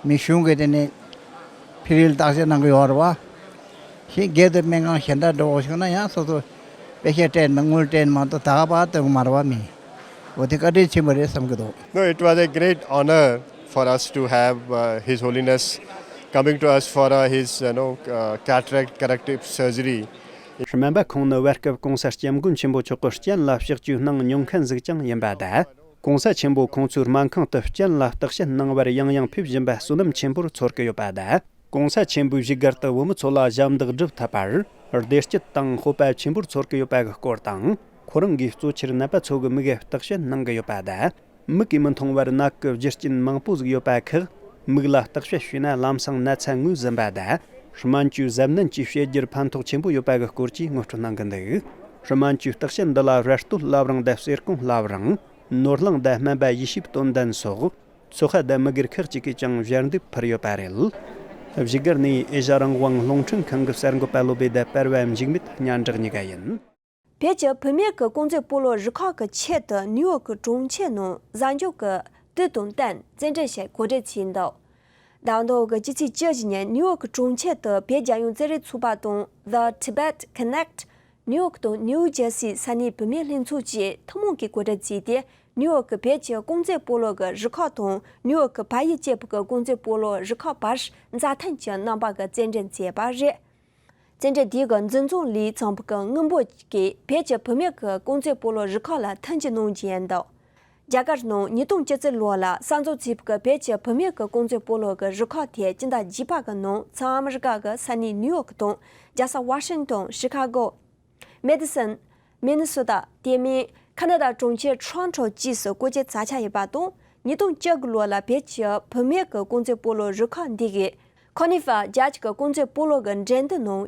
མི་གཞུང་གི་དེ་ནས་ཕི་རིལ་བརྟག་དཔྱད་གནང་གི་ཡོད་རེད་བ། ཞིག་སྒེར་དུ་སྨན་ཁང་གཞན་དག་འགྲོ་དགོས་བྱུང་ན་ཡང་སོ་སོ་པེ་ཤ་སྤྲད་མ་དངུལ་སྤྲད་མ་གཏོགས་ད་ག་པར་སྟོན་གི་མ་རེད་བ་མི། འོ་དེ་བཀའ་དྲིན་ཆེན་པོ་རེད་བསམ་གི་འདུག No, it was a great honor for us to have uh, His Holiness coming to us for uh, his you know, uh, cataract corrective surgery. སྨན་པ་ཁོང་ནི་བར་སྐབས་༸གོང་ས་༸སྐྱབས་མགོན་ཆེན་པོ་མཆོག་གི་སྤྱན་ལ་གཤག་བཅོས་གནང་མྱོང་མཁན་ཟིག་ཀྱང་ཡིན་པ་དང་། ༸གོང་ས་ཆེན་པོ་ཁོང་ཚོའི་སྨན་ཁང་དུ་སྤྱན་ལ་བརྟག་དཔྱད་གནང་བར་ཡང་ཡང་ཕེབས་བཞིན་པ་བསོད་ནམས་ཆེན་པོར་ཚོར་གི་ཡོད་པ་དང་། ༸གོང་ས་ཆེན་པོས་བཞུགས་སྒར་དུ་བོད་མི་ཚོ་ལ་ཞབས་འདེགས་སྒྲུབ་ཐུབ་པར་བདེ་སྐྱིད་དང་སྤོབས་པ་ཆེན་པོར་ཚོར་གི་ཡོད་པ་གི་སྐོར་དང་། ཁོ་རང་གིས་གཙོ་ཆེར་ནད་པ་ཚོ་གི་མིག་གི་བརྟག་དཔྱད་གནང་གི་ཡོད་པ་དང་། མིག་གིས་མི་མཐོང་བར་ནད་ཀྱི་རྒྱུ་རྐྱེན་མང་པོ་ཟིག་ཡོད་པ་ཁག་མིག་ལ་བརྟག་དཔྱད་བྱས་ན་ལམ་སང་ན་ཚ་ངོས་ཟིན་པ་དང་། སྨན་བཅོས་གཟབ་ནན་གྱིས་བྱེད་རྒྱུར་ཕན་ཐོགས་ཆེན་པོ་ཡོད་པ་གི་སྐོར་གྱི་ངོ་སྤྲོད་གནང་གི་འདུག་སྨན་བཅོས་བརྟག་དཔྱད་འདི་ལ་ར་སྟོད་བླ་བྲང་དང་གསེར་ཀོང་བླ་བྲང་། ནོར་གླིང་དང་སྨན་པ་ཡེ་ཤེས་དོན་ལྡན་སོགས་ཚོགས་ཁག་དང་མི་སྒེར་ཁག་ཅིག་གིས་ཀྱང་ཞལ་འདེབས་ཕུལ་ཡོད་པ་རེད། བཞུགས་སྒར་ནས་ཨེ་ཤ་རང་དབང་རླུང་འཕྲིན་ཁང་གི་གསར་འགོད་པ་བློ་བྷེ་དང་པར་བ་འཇིགས་མེད་གཉའ་འབྲེག་གཉིས་ཀ་ཡིན། བོད་ཀྱི་བུད་མེད་ཀྱི་རྐང་རྩེད་སྤོ་ལོ་རུ་ཁག་གི་ཆེད་དུ་ནིའུ་ཡོག་གི་གྲོང་ཁྱེར་ནང་གཟའ་མཇུག་གི་དུས་དང་བསྟུན་རྩེད་འགྲན་ཞིག་གོ་སྒྲིག་བྱས་འདུག་ཟླ་འདིའི་གི་སྤྱི་ཚེས་བཅུ་བཞི་ཉིན་ནིའུ་ཡོག་གི་གྲོང་ཁྱེར་དུ་བོད་རྒྱལ་ཡོངས་རྩེད་རིགས་ཚོགས་པ་དང་The Tibet Connect ནིའུ་ཡོག་དང་ནིའུ་ཇར་སི་ས་གནས་བུད་མེད་ལྷན་ཚོགས་བཅས་ཐུན་མོང་གིས་གོ་སྒྲིག་བྱས་ཏེ། ནིའུ་ཡོག་གི་བོད་ཀྱི་རྐང་རྩེད་སྤོ་ལོ་གི་རུ་ཁག་དང་ནིའུ་ཡོག་གི་བལ་ཡུལ་སྐྱེས་བུ་གི་རྐང་རྩེད་སྤོ་ལོ་རུ་ཁག་བར་མཛའ་མཐུན་གྱི་རྣམ་པ་གི་རྩེད་འགྲན་བྱས་པ་རེད། རྩེད་འགྲན་དེའི་གི་འཛིན་བཟུང་ལས་ཚོགས་པ་གི་དངུལ་འབོར་གྱིས་བོད་ཀྱི་བུད་མེད་ཀྱི་རྐང་རྩེད་སྤོ་ལོ་རུ་ཁག་ལ་མཐུན་འགྱུར་གནང་རྒྱུ་ཡིན་འདུག་རྒྱ་གར་ནང་ཉིས་སྟོང་བཅུ་གཅིག་ལོ་ལ་གསར་འཛུགས་བྱས་པའི་བོད་ཀྱི་བུད་མེད་ཀྱི་རྐང་རྩེད་སྤོ་ལོ་གི་རུ་ཁག་དེ་སྤྱི་ཟླ་བརྒྱད་པ་གི་ནང་བྱང་ཨ་མི་རི་ཀ་གི་ས་གནས་ནིའུ་ཡོག་དང་རྒྱལ་ས་ཝ་ཤིང་ཏོན། ཤི་ཁ་གོ། མེ་ཏི་སོན། མི་ནི་སོ་ཏ། དེ་མིན་ཁ་ན་ཌ་གྲོང་ཁྱེར་ཊོ་རོན་ཊོ་བཅས་སུ་སྐོར་སྐྱོད་བྱ་འཆར་ཡོད་པ་དང་། ཉིས་སྟོང་བཅུ་དགུ་ལོ་ལ་བོད་ཀྱི་བུད་མེད་ཀྱི་རྐང་རྩེད་སྤོ་ལོ་རུ་ཁག་འདི་གིས་ཁ་ནི་ཧྥ་རྒྱལ་སྤྱི་གི་རྐང་རྩེད་སྤོ་ལོ་གི་འགྲན་བསྡུར་ནང་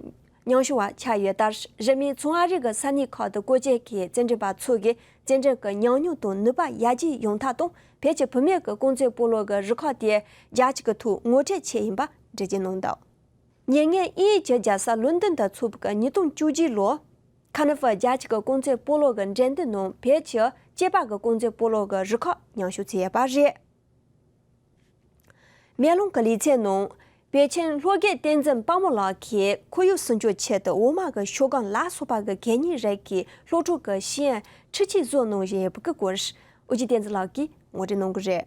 མཉམ་ཞུགས་པ་ཆགས་ཡོད་ལྟར། རིང་མིན་བྱང་ཨ་རི་གི་ས་གནས་ཁག་ཏུ་སྐོར་སྐྱོད་ཀྱིས་རྩེད་འགྲན་པ་ཚོ་གིས་རྩེད་འགྲན་གྱི་ཉམས་མྱོང་དང་ནུས་པ་ཡར་རྒྱས་ཡོང་ཐབས་དང་། བོད་ཀྱི་བུད་མེད་ཀྱི་རྐང་རྩེད་སྤོ་ལོ་གི་རུ་ཁག་དེ་རྒྱལ་སྤྱི་གི་ཐོག་ངོ་སྤྲོད་བྱས་ཡིན་པ་འགྲེལ་བརྗོད་གནང་འདུག་ཉེ་སྔོན་དབྱིན་ཡུལ་གྱི་རྒྱལ་ས་ལོན་ཏོན་དུ་ཚོགས་པའི་ཉིས་སྟོང་བཅུ་གཅིག་ལོ། ཁ་ནི་ཧྥ་རྒྱལ་སྤྱི་གི་རྐང་རྩེད་སྤོ་ལོ་གི་འགྲན་བསྡུར་ནང་བོད་ཀྱི་སྐྱེས་པ་གི་རྐང་རྩེད་སྤོ་ལོ་གི་རུ་ཁག་མཉམ་ཞུགས་བྱས་ཡོད་པ་རེད། མེ་ལོང་གི་ལེ་ཚན་ནང་བོད་ཆེན་ལྷོ་རྒྱལ་བསྟན་འཛིན་དཔལ་མོ་ལགས་ཀྱིས་ཁོར་ཡུག་སྲུང་སྐྱོབ་ཆེད་དུ་འོ་མ་གི་ཤོག་གུ་ལ་སོགས་པ་གི་གད་སྙིགས་རིགས་ཀྱི་སློབ་ཕྲུག་གི་ཤེས་ཡོན་འཕྲུལ་ཆས་བཟོ་གནང་བཞིན་ཡོད་པའི་སྐོར། ཨོ་རྒྱན་བསྟན་འཛིན་ལགས་ཀྱིས་ངོ་སྤྲོད་གནང་གི་རེད།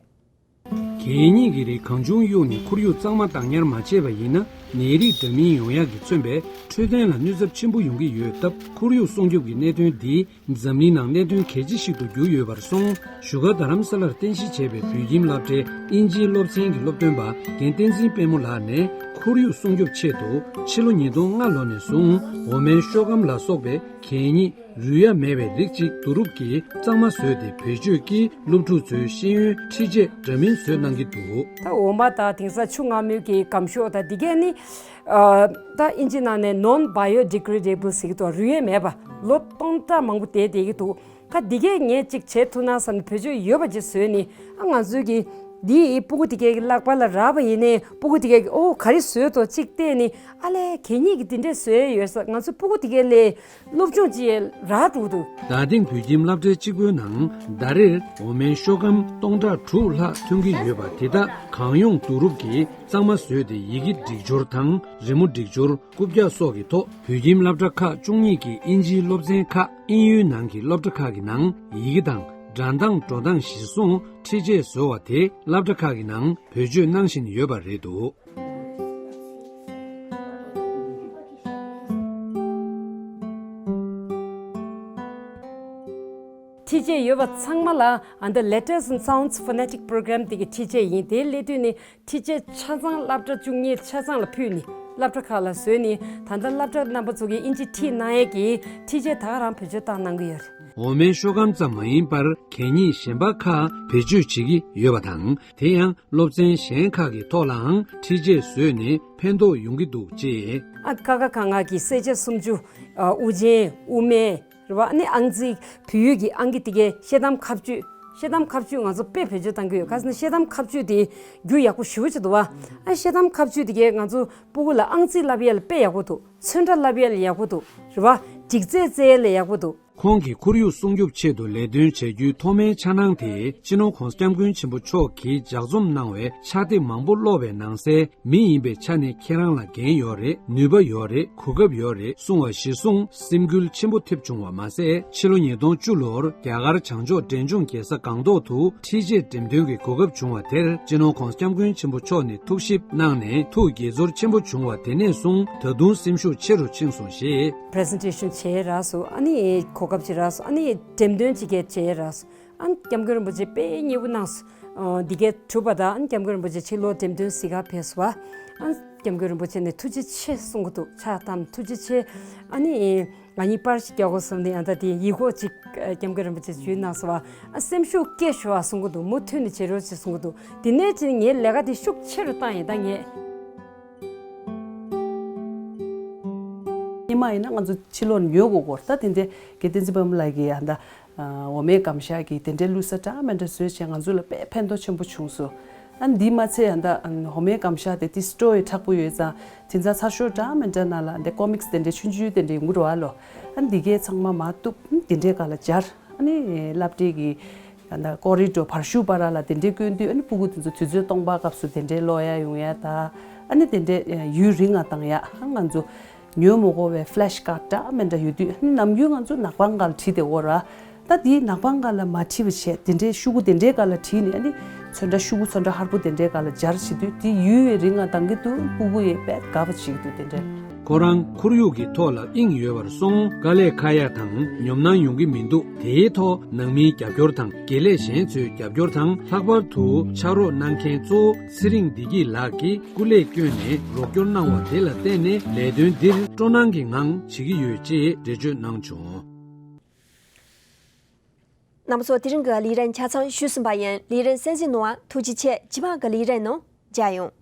གད་སྙིགས་ཀྱི་རིགས་གང་བྱུང་གཡུགས་ནས་ཁོར་ཡུག་གཙང་མ་བཏང་ཉར་མ་བྱས་པ་ཡིན་ན། ནད་རིགས་འདྲ་མིན་ཡོང་ཡག་གིས་མཚོན་པའི་འཕྲོད་བསྟེན་ལ་གནོད་ཚབས་ཆེན་པོ་ཡོང་གི་ཡོད་སྟབས། ཁོར་ཡུག་སྲུང་སྐྱོབ་ཀྱི་གནད་དོན་འདི་འཛམ་གླིང་ནང་གནད་དོན་གལ་ཆེ་ཞིག་ཏུ་གྱུར་ཡོད་པར་སོང་། བཞུགས་སྒར་རྡ་རམ་ས་ལར་རྟེན་གཞི་བྱས་པའི་བོད་ཁྱིམ་སློབ་གྲྭའི་ཨིན་ཇིའི་སློབ་ཚན་གྱི་སློབ་སྟོན་པ་རྒན་བསྟན་འཛིན་དཔལ་མོ་ལགས་ནས། ཁོར་ཡུག་སྲུང་སྐྱོབ་ཆེད་དུ་ཕྱི་ལོ་ཉིས་སྟོང་ལྔ་ལོ་ནས་བཟུང་འོ་མའི་ཤོག་སྒམ་ལ་སོགས་པའི་གད་སྙིགས་རུལ་ཡ་མེད་པའི་རིགས་གཅིག་བསྡུ་རུབ་ཀྱིས་གཙང་མ་བཟོས་ཏེ། བེད་སྤྱོད་ཀྱིས་སློབ་ཕྲུག་ཚོའི་ཤེས་ཡོན་འཕྲུལ་ཆས་འདྲ་མིན་བཟོས་གནང་གི་འདུག། ད་འོ་མ་དང་། དེང་སང་ཆུ་མངར་མོའི་གི་སྒམ་ཤོག་དང་། འདི་གས་ནི་ཨ་ད་ཨིན་ཇི་ནང་ནས་non biodegradable ཟེར་གྱི་འདུག། རུལ་ཡས་མེད་པ། ལོ་སྟོང་ཕྲག་མང་པོ་བསྡད་བསྡད་ཀྱི་འདུག། ད་འདི་གས་ངས་གཅིག་བྱེད་ཐུབ་ན་བསམ་ནས། བེད་སྤྱོད་ཡོད་པ་ཅིག་བཟོས་ནས། ཨ་ང་ཚོའི་གི་འདི་སྤུ་གུ་དེ་གས་ཀྱི་ལག་པ་ལ་རག་པ་ཡིན་ནའི། སྤུ་གུ་དེ་གས་ཀྱིས་ཨོ་ག་རེ་བཟོས་འདུག་ཅིག་བལྟས་ནས། ཨ་ལས། གད་སྙིགས་ཀྱི་འདི་འདྲས་བཟོས་ཡོད་ས། ང་ཚོ་སྤུ་གུ་དེ་གས་ལས་སློབ་སྦྱོང་ཅིག་རག་འགྲོ་གི་འདུག། རྡ་སྟེང་བོད་ཁྱིམ་སློབ་གྲྭ་གཅིག་པུའི་ནང་ཟླ་རེར་འོ་མའི་ཤོག་སྒམ་སྟོང་ཕྲག་དྲུག་ལྷག་ཐོན་གྱི་ཡོད་པ་དེ་དག་གང་ཡོང་བསྡུ་རུབ་ཀྱིས་གཙང་མ་བཟོས་ཏེ། ཡི་གེ་སྒྲིག་སྦྱོར་དང་། རི་མོ་སྒྲིག་སྦྱོར། རྐུབ་བཀྱག་སོགས་ཀྱི་ཐོག། བོད་ཁྱིམ་སློབ་གྲྭ་ཁག་བཅུ་གཉིས་ཀྱི་ཨིན་ཇིའི་སློབ་ཚན་ཁག། དབྱིན་ཡུལ་ནང་གི་སློབ་གྲྭ་ཁག་གི་ནང་ཡི་གེ་དང་སྒྲ་གདངས་འགྲོ་སྟངས་གཞིར་བཟུང་འཕྲུལ་ཆས་བཟོ་བ་དེ་སློབ་གྲྭ་ཁག་གི་ནང་བེད་སྤྱོད་གནང་བཞིན་ཡོད་པ་རེད་འདུག། འཕྲུལ་ཆས་ཡོད་པ་ཚང་མ་ལ་ཨ་ད་Letters and Sounds Phonetic Program དེ་གི་འཕྲུལ་ཆས་ཡིན། དེའི་སླེབས་དུས་ནི་འཕྲུལ་ཆས་ཆ་ཚང་སློབ་གྲྭ་བཅུ་གཉིས་ཆ་ཚང་ལ་ཕུལ་ནས། སློབ་གྲྭ་ཁག་ལ་བཟོས་ནས། ད་ལྟ་སློབ་གྲྭ་རྣམ་པ་ཚོ་གིས་ཨིན་ཇི་ཁྲིད་གནང་ཡས་ཀྱི་འཕྲུལ་ཆས་ད་ག་རང་བེད་སྤྱོད་བཏང་གནང་གི་ཡོད་རེད། འོ་མའི་ཤོག་སྒམ་ཙམ་མ་ཡིན་པར། གད་སྙིགས་གཞན་པ་ཁག་བེད་སྤྱོད་བྱེད་ཀྱི་ཡོད་པ་དང་། དེ་ཡང་སློབ་ཚན་གཞན་ཁག་གི་ཐོག་ལའང་འཕྲུལ་ཆས་བཟོས་ནས་ཕན་ཐོགས་ཡོང་གི་འདུག་ཅེས། ཨ་ཀ་ཁ་ག་ང་གི་གསལ་ཆ་སུམ་ཅུ། ཨ་དབུ་ཅན། དབུ་མེད། རེད་བ། ཨ་ནི་ཨང་རྩིས། བོད་ཡིག་གི་ཨང་ཀི་དེ་གའི་ཤེལ་དམ་ཁ་གཅོད། ཤེལ་དམ་ཁ་གཅོད་ང་ཚོ་དཔེ་བེད་སྤྱོད་གཏང་གི་ཡོད། ག་ཟེར་ན་ཤེལ་དམ་ཁ་གཅོད་དེ་རྒྱུ་ཡག་པོ་ཞེ་པོ་ཅིག་འདུག་བ། ཨ་ཤེལ་དམ་ཁ་གཅོད་དེ་གའི་ང་ཚོ་སྤུ་གུ་ལ་ཨང་རྩིས་བསླབ་ཡས་ལ་དཔེ་ཡག་པོ་འདུག། ཚོན་ཁྲ་བསླབ་ཡས་ལ་ཡག་པོ་འདུག། རེད་བ། སྒྲིག་རྩལ་རྩེ་ཡས་ལ་ཡག་པོ་འདུག། ཁོང་གིས་ཁོར་ཡུག་སྲུང་སྐྱོབ་ཆེད་དུ་ལས་དོན་བྱ་རྒྱུའི་ཐོག་མའི་འཆར་སྣང་དེ། སྤྱི་ནོར་༸གོང་ས་༸སྐྱབས་མགོན་ཆེན་པོ་མཆོག་གིས་ལྗགས་རྩོམ་གནང་བའི་ཕྱག་དེབ་མང་པོ་ཀློག་པའི་ནང་གསལ། མི་ཡིན་པའི་ཆ་ནས་ཁྱེད་རང་ལ་འགན་ཡོད་རེད། ནུས་པ་ཡོད་རེད། གོ་སྐབས་ཡོད་རེད། གསུང་བ་གཞིར་བཟུང་སེམས་འགུལ་ཆེན་པོ་ཐེབས་བྱུང་བ་མ་ཟད། ཕྱི་ལོ་ཉིས་སྟོང་བཅུ་ལོར་རྒྱ་གར་བྱང་ཕྱོགས་འབྲས་ལྗོངས་རྒྱལ་ས་སྒང་ཏོག་ཏུ་འཕྲུལ་ཆས་འགྲེམས་སྟོན་གྱི་གོ་སྐབས་བྱུང་བ་དེར། སྤྱི་ནོར་༸གོང་ས་༸སྐྱབས་མགོན་ཆེན་པོ་མཆོག་ནས་ཐུགས་ཞིབ་གནང་ནས་ཐུགས་དགྱེས་ཚོར་ཆེན་པོ་བྱུང་བ་དེ་ནས་བཟུང་ད་དུང་སེམས་ཤུགས་ཆེ་རུ་ཕྱིན་སོང་ཞེས། པི་རི་སེན་ཊེ་ཤན་བྱས་རག་སོང་། ཨ་ནི་གོ་སྐབས་ཅིག་རག་སོང་། ཨ་ནི་འགྲེམས་སྟོན་ཅིག་བྱས་རག་སོང་། ཨ་ནི་༸སྐྱབས་མགོན་རིན་པོ་ཆེ་དཔེ་མཉེས་པོ་གནང་སོང་། འདི་གས་གྲུབ་པ་དང་། ཨ་ནི་༸སྐྱབས་མགོན་རིན་པོ་ཆེ་ཕྱི་ལོགས་འགྲེམས་སྟོན་གཟིགས་གར་ཕེབས་སོང་བ། ཨ་ནི་༸སྐྱབས་མགོན་རིན་པོ་ཆེ་ནས་ཐུགས་རྗེ་ཆེ་གསུང་གི་འདུག། ཕྱག་བཏབ་ནས་ཐུགས་རྗེ་ཆེ། ཨ་ནི་ང་གཉིས་པར་ཞིག་རྒྱག་དགོས་བསམ་ནས། ཨ་ད་དེ་ཡིག་སྐོགས་ཅིག་༸སྐྱབས་མགོན་རིན་པོ་ཆེ་ཞུས་གནང་སོང་བ། ཨ་སེམས་ཤུགས་སྐྱེད་ཤོག་ཨ་གསུང་གི་འདུག། མུ་མཐུད་ནས་བྱེད་རོགས་ཞེས་གསུང་གི་འདུག། དེ་ནས་ཅིག་ངའི་ལས་ཀ་དེ་ཤུགས་ཆེ་རུ་བཏང་ཡིན། ད་ངས། སྔོན་མ་ཡིན་ན་ང་ཚོ་ཕྱི་ལོགས་ནས་ཉོ་དགོས་ཀྱི་ཡོད་རེད། ད་དེ་འདྲའི་དགེ་བསྟན་འཛིན་པ་མོ་ལགས་ཀྱིས་ཡང་ད་འོ་མའི་སྒམ་ཤ་གི་དེ་འདྲའི་བླུགས་ས་འདྲ་མི་འདྲ་བཟོས་བྱས། ང་ཚོ་ལ་དཔེ་ཕན་ཐོགས་ཆེན་པོ་བྱུང་སོང་། ཨ་འདི་མ་ཚད་ཡང་ད་འོ་མའི་སྒམ་ཤ་དེ་དེ་སི་ཊོར་ཡི་མཁྲེགས་པོ་ཡོད་ཙང་། དེང་སང་ཚགས་ཤོག་འདྲ་མི་འདྲ་ནང་ལ་འདི་ཀོ་མིག་སི་དེ་འདྲའི་ཆུང་ཆུང་དེ་འདྲའི་ཡོང་གི་རེད་བ་ལོ། ཨ་འདི་གས་ཚང་མ་མར་གཏུབ། དེ་འདྲའི་སྒང་ལ་སྦྱར། ཨ་ནི་སློབ་གྲྭའི་གི་ཡང་ན་ཀོ་རི་ཌོར་བར་ཤུག་བར་ལ་དེ་འདྲའི་བསྐོན་དུས། ཨ་ནི་སྤུ་གུ་དེ་ཚོ་དུས་ཚོད་སྟོང་པ་སྐབས་སུ་དེ་འདྲའི་ཀློག་ཡ་ཡོང་ཡ་དང་། ཨ་ནི་དེ་འདྲའི་ཡུན་རིང་ང་བཏང་ཡ། ཨ་ང་ཚོ་ཉོ་མི་དགོས་པའི་ཕི་ལེ་ཤི་ཀར་ཌི་འདྲ་མི་འདྲ་ཡོད་དུས། ཨ་ནི་ནམ་རྒྱུན་ང་ཚོ་ནག་པང་སྒང་ལ་བྲིས་བསྡད་ཡོད་རེད། ད་དེའི་ནག་པང་སྒང་ལ་མ་བྲིས་པ་བྱས། དེ་འདྲའི་ཤོག་གུ་དེ་འདྲའི་སྒང་ལ་བྲིས་ནས། ཨ་ནི་ཚོན་ཁྲ་ཤོག་གུ་ཚོན་ཁྲ་ཧར་པོ་དེ་འདྲའི་སྒང་ལ་སྦྱར་བྱེད་དུས། དེ་ཡུན་རིང་ང་བཏང་གི་འདུག། སྤུ་གུ་ཡིས་དཔེ་དགའ་པོ་བྱེད་ཀྱི་འདུག། དེ་འདྲའི། ཁོ་རང་ཁོར་ཡུག་གི་ཐོག་ལ་དབྱིངས་ཡོད་པར་སོང་། དཀའ་ལས་ཁག་ཡ་དང་ཉོབ་སྣང་ཡོང་གི་མི་འདུག། དེའི་ཐོག་ནང་མིའི་རྒྱབ་སྐྱོར་དང་། དགེ་ལས་གཞན་ཚོའི་རྒྱབ་སྐྱོར་དང་། ལྷག་པར་དུ་ཕྱག་རོགས་གནང་མཁན་གཙོ་བོ་ཚེ་རིང་བདེ་སྐྱིད་ལགས་ཀྱིས་སྐུ་ལས་བསྐྱོན་ནས་རོགས་སྐྱོར་གནང་བ་དེ་ལ་བརྟེན་ནས། ལས་དོན་འདིར་སྤྲོ་སྣང་གི་ངང་བྱེད་ཀྱི་ཡོད་ཅེས་འགྲེལ་བརྗོད་གནང་བྱུང་། རྣམ་པ་ཚོ། དེ་རིང་གི་ལས་རིམ་ཆ་ཚང་ཞུས་ཟིན་པ་ཡིན། ལས་རིམ་གསན་གཟིགས་གནང་བར་ཐུགས་རྗེ་ཆེ། རྗེས་མ་གི་ལས་རིམ་ནང་མཇལ་ཡོང་།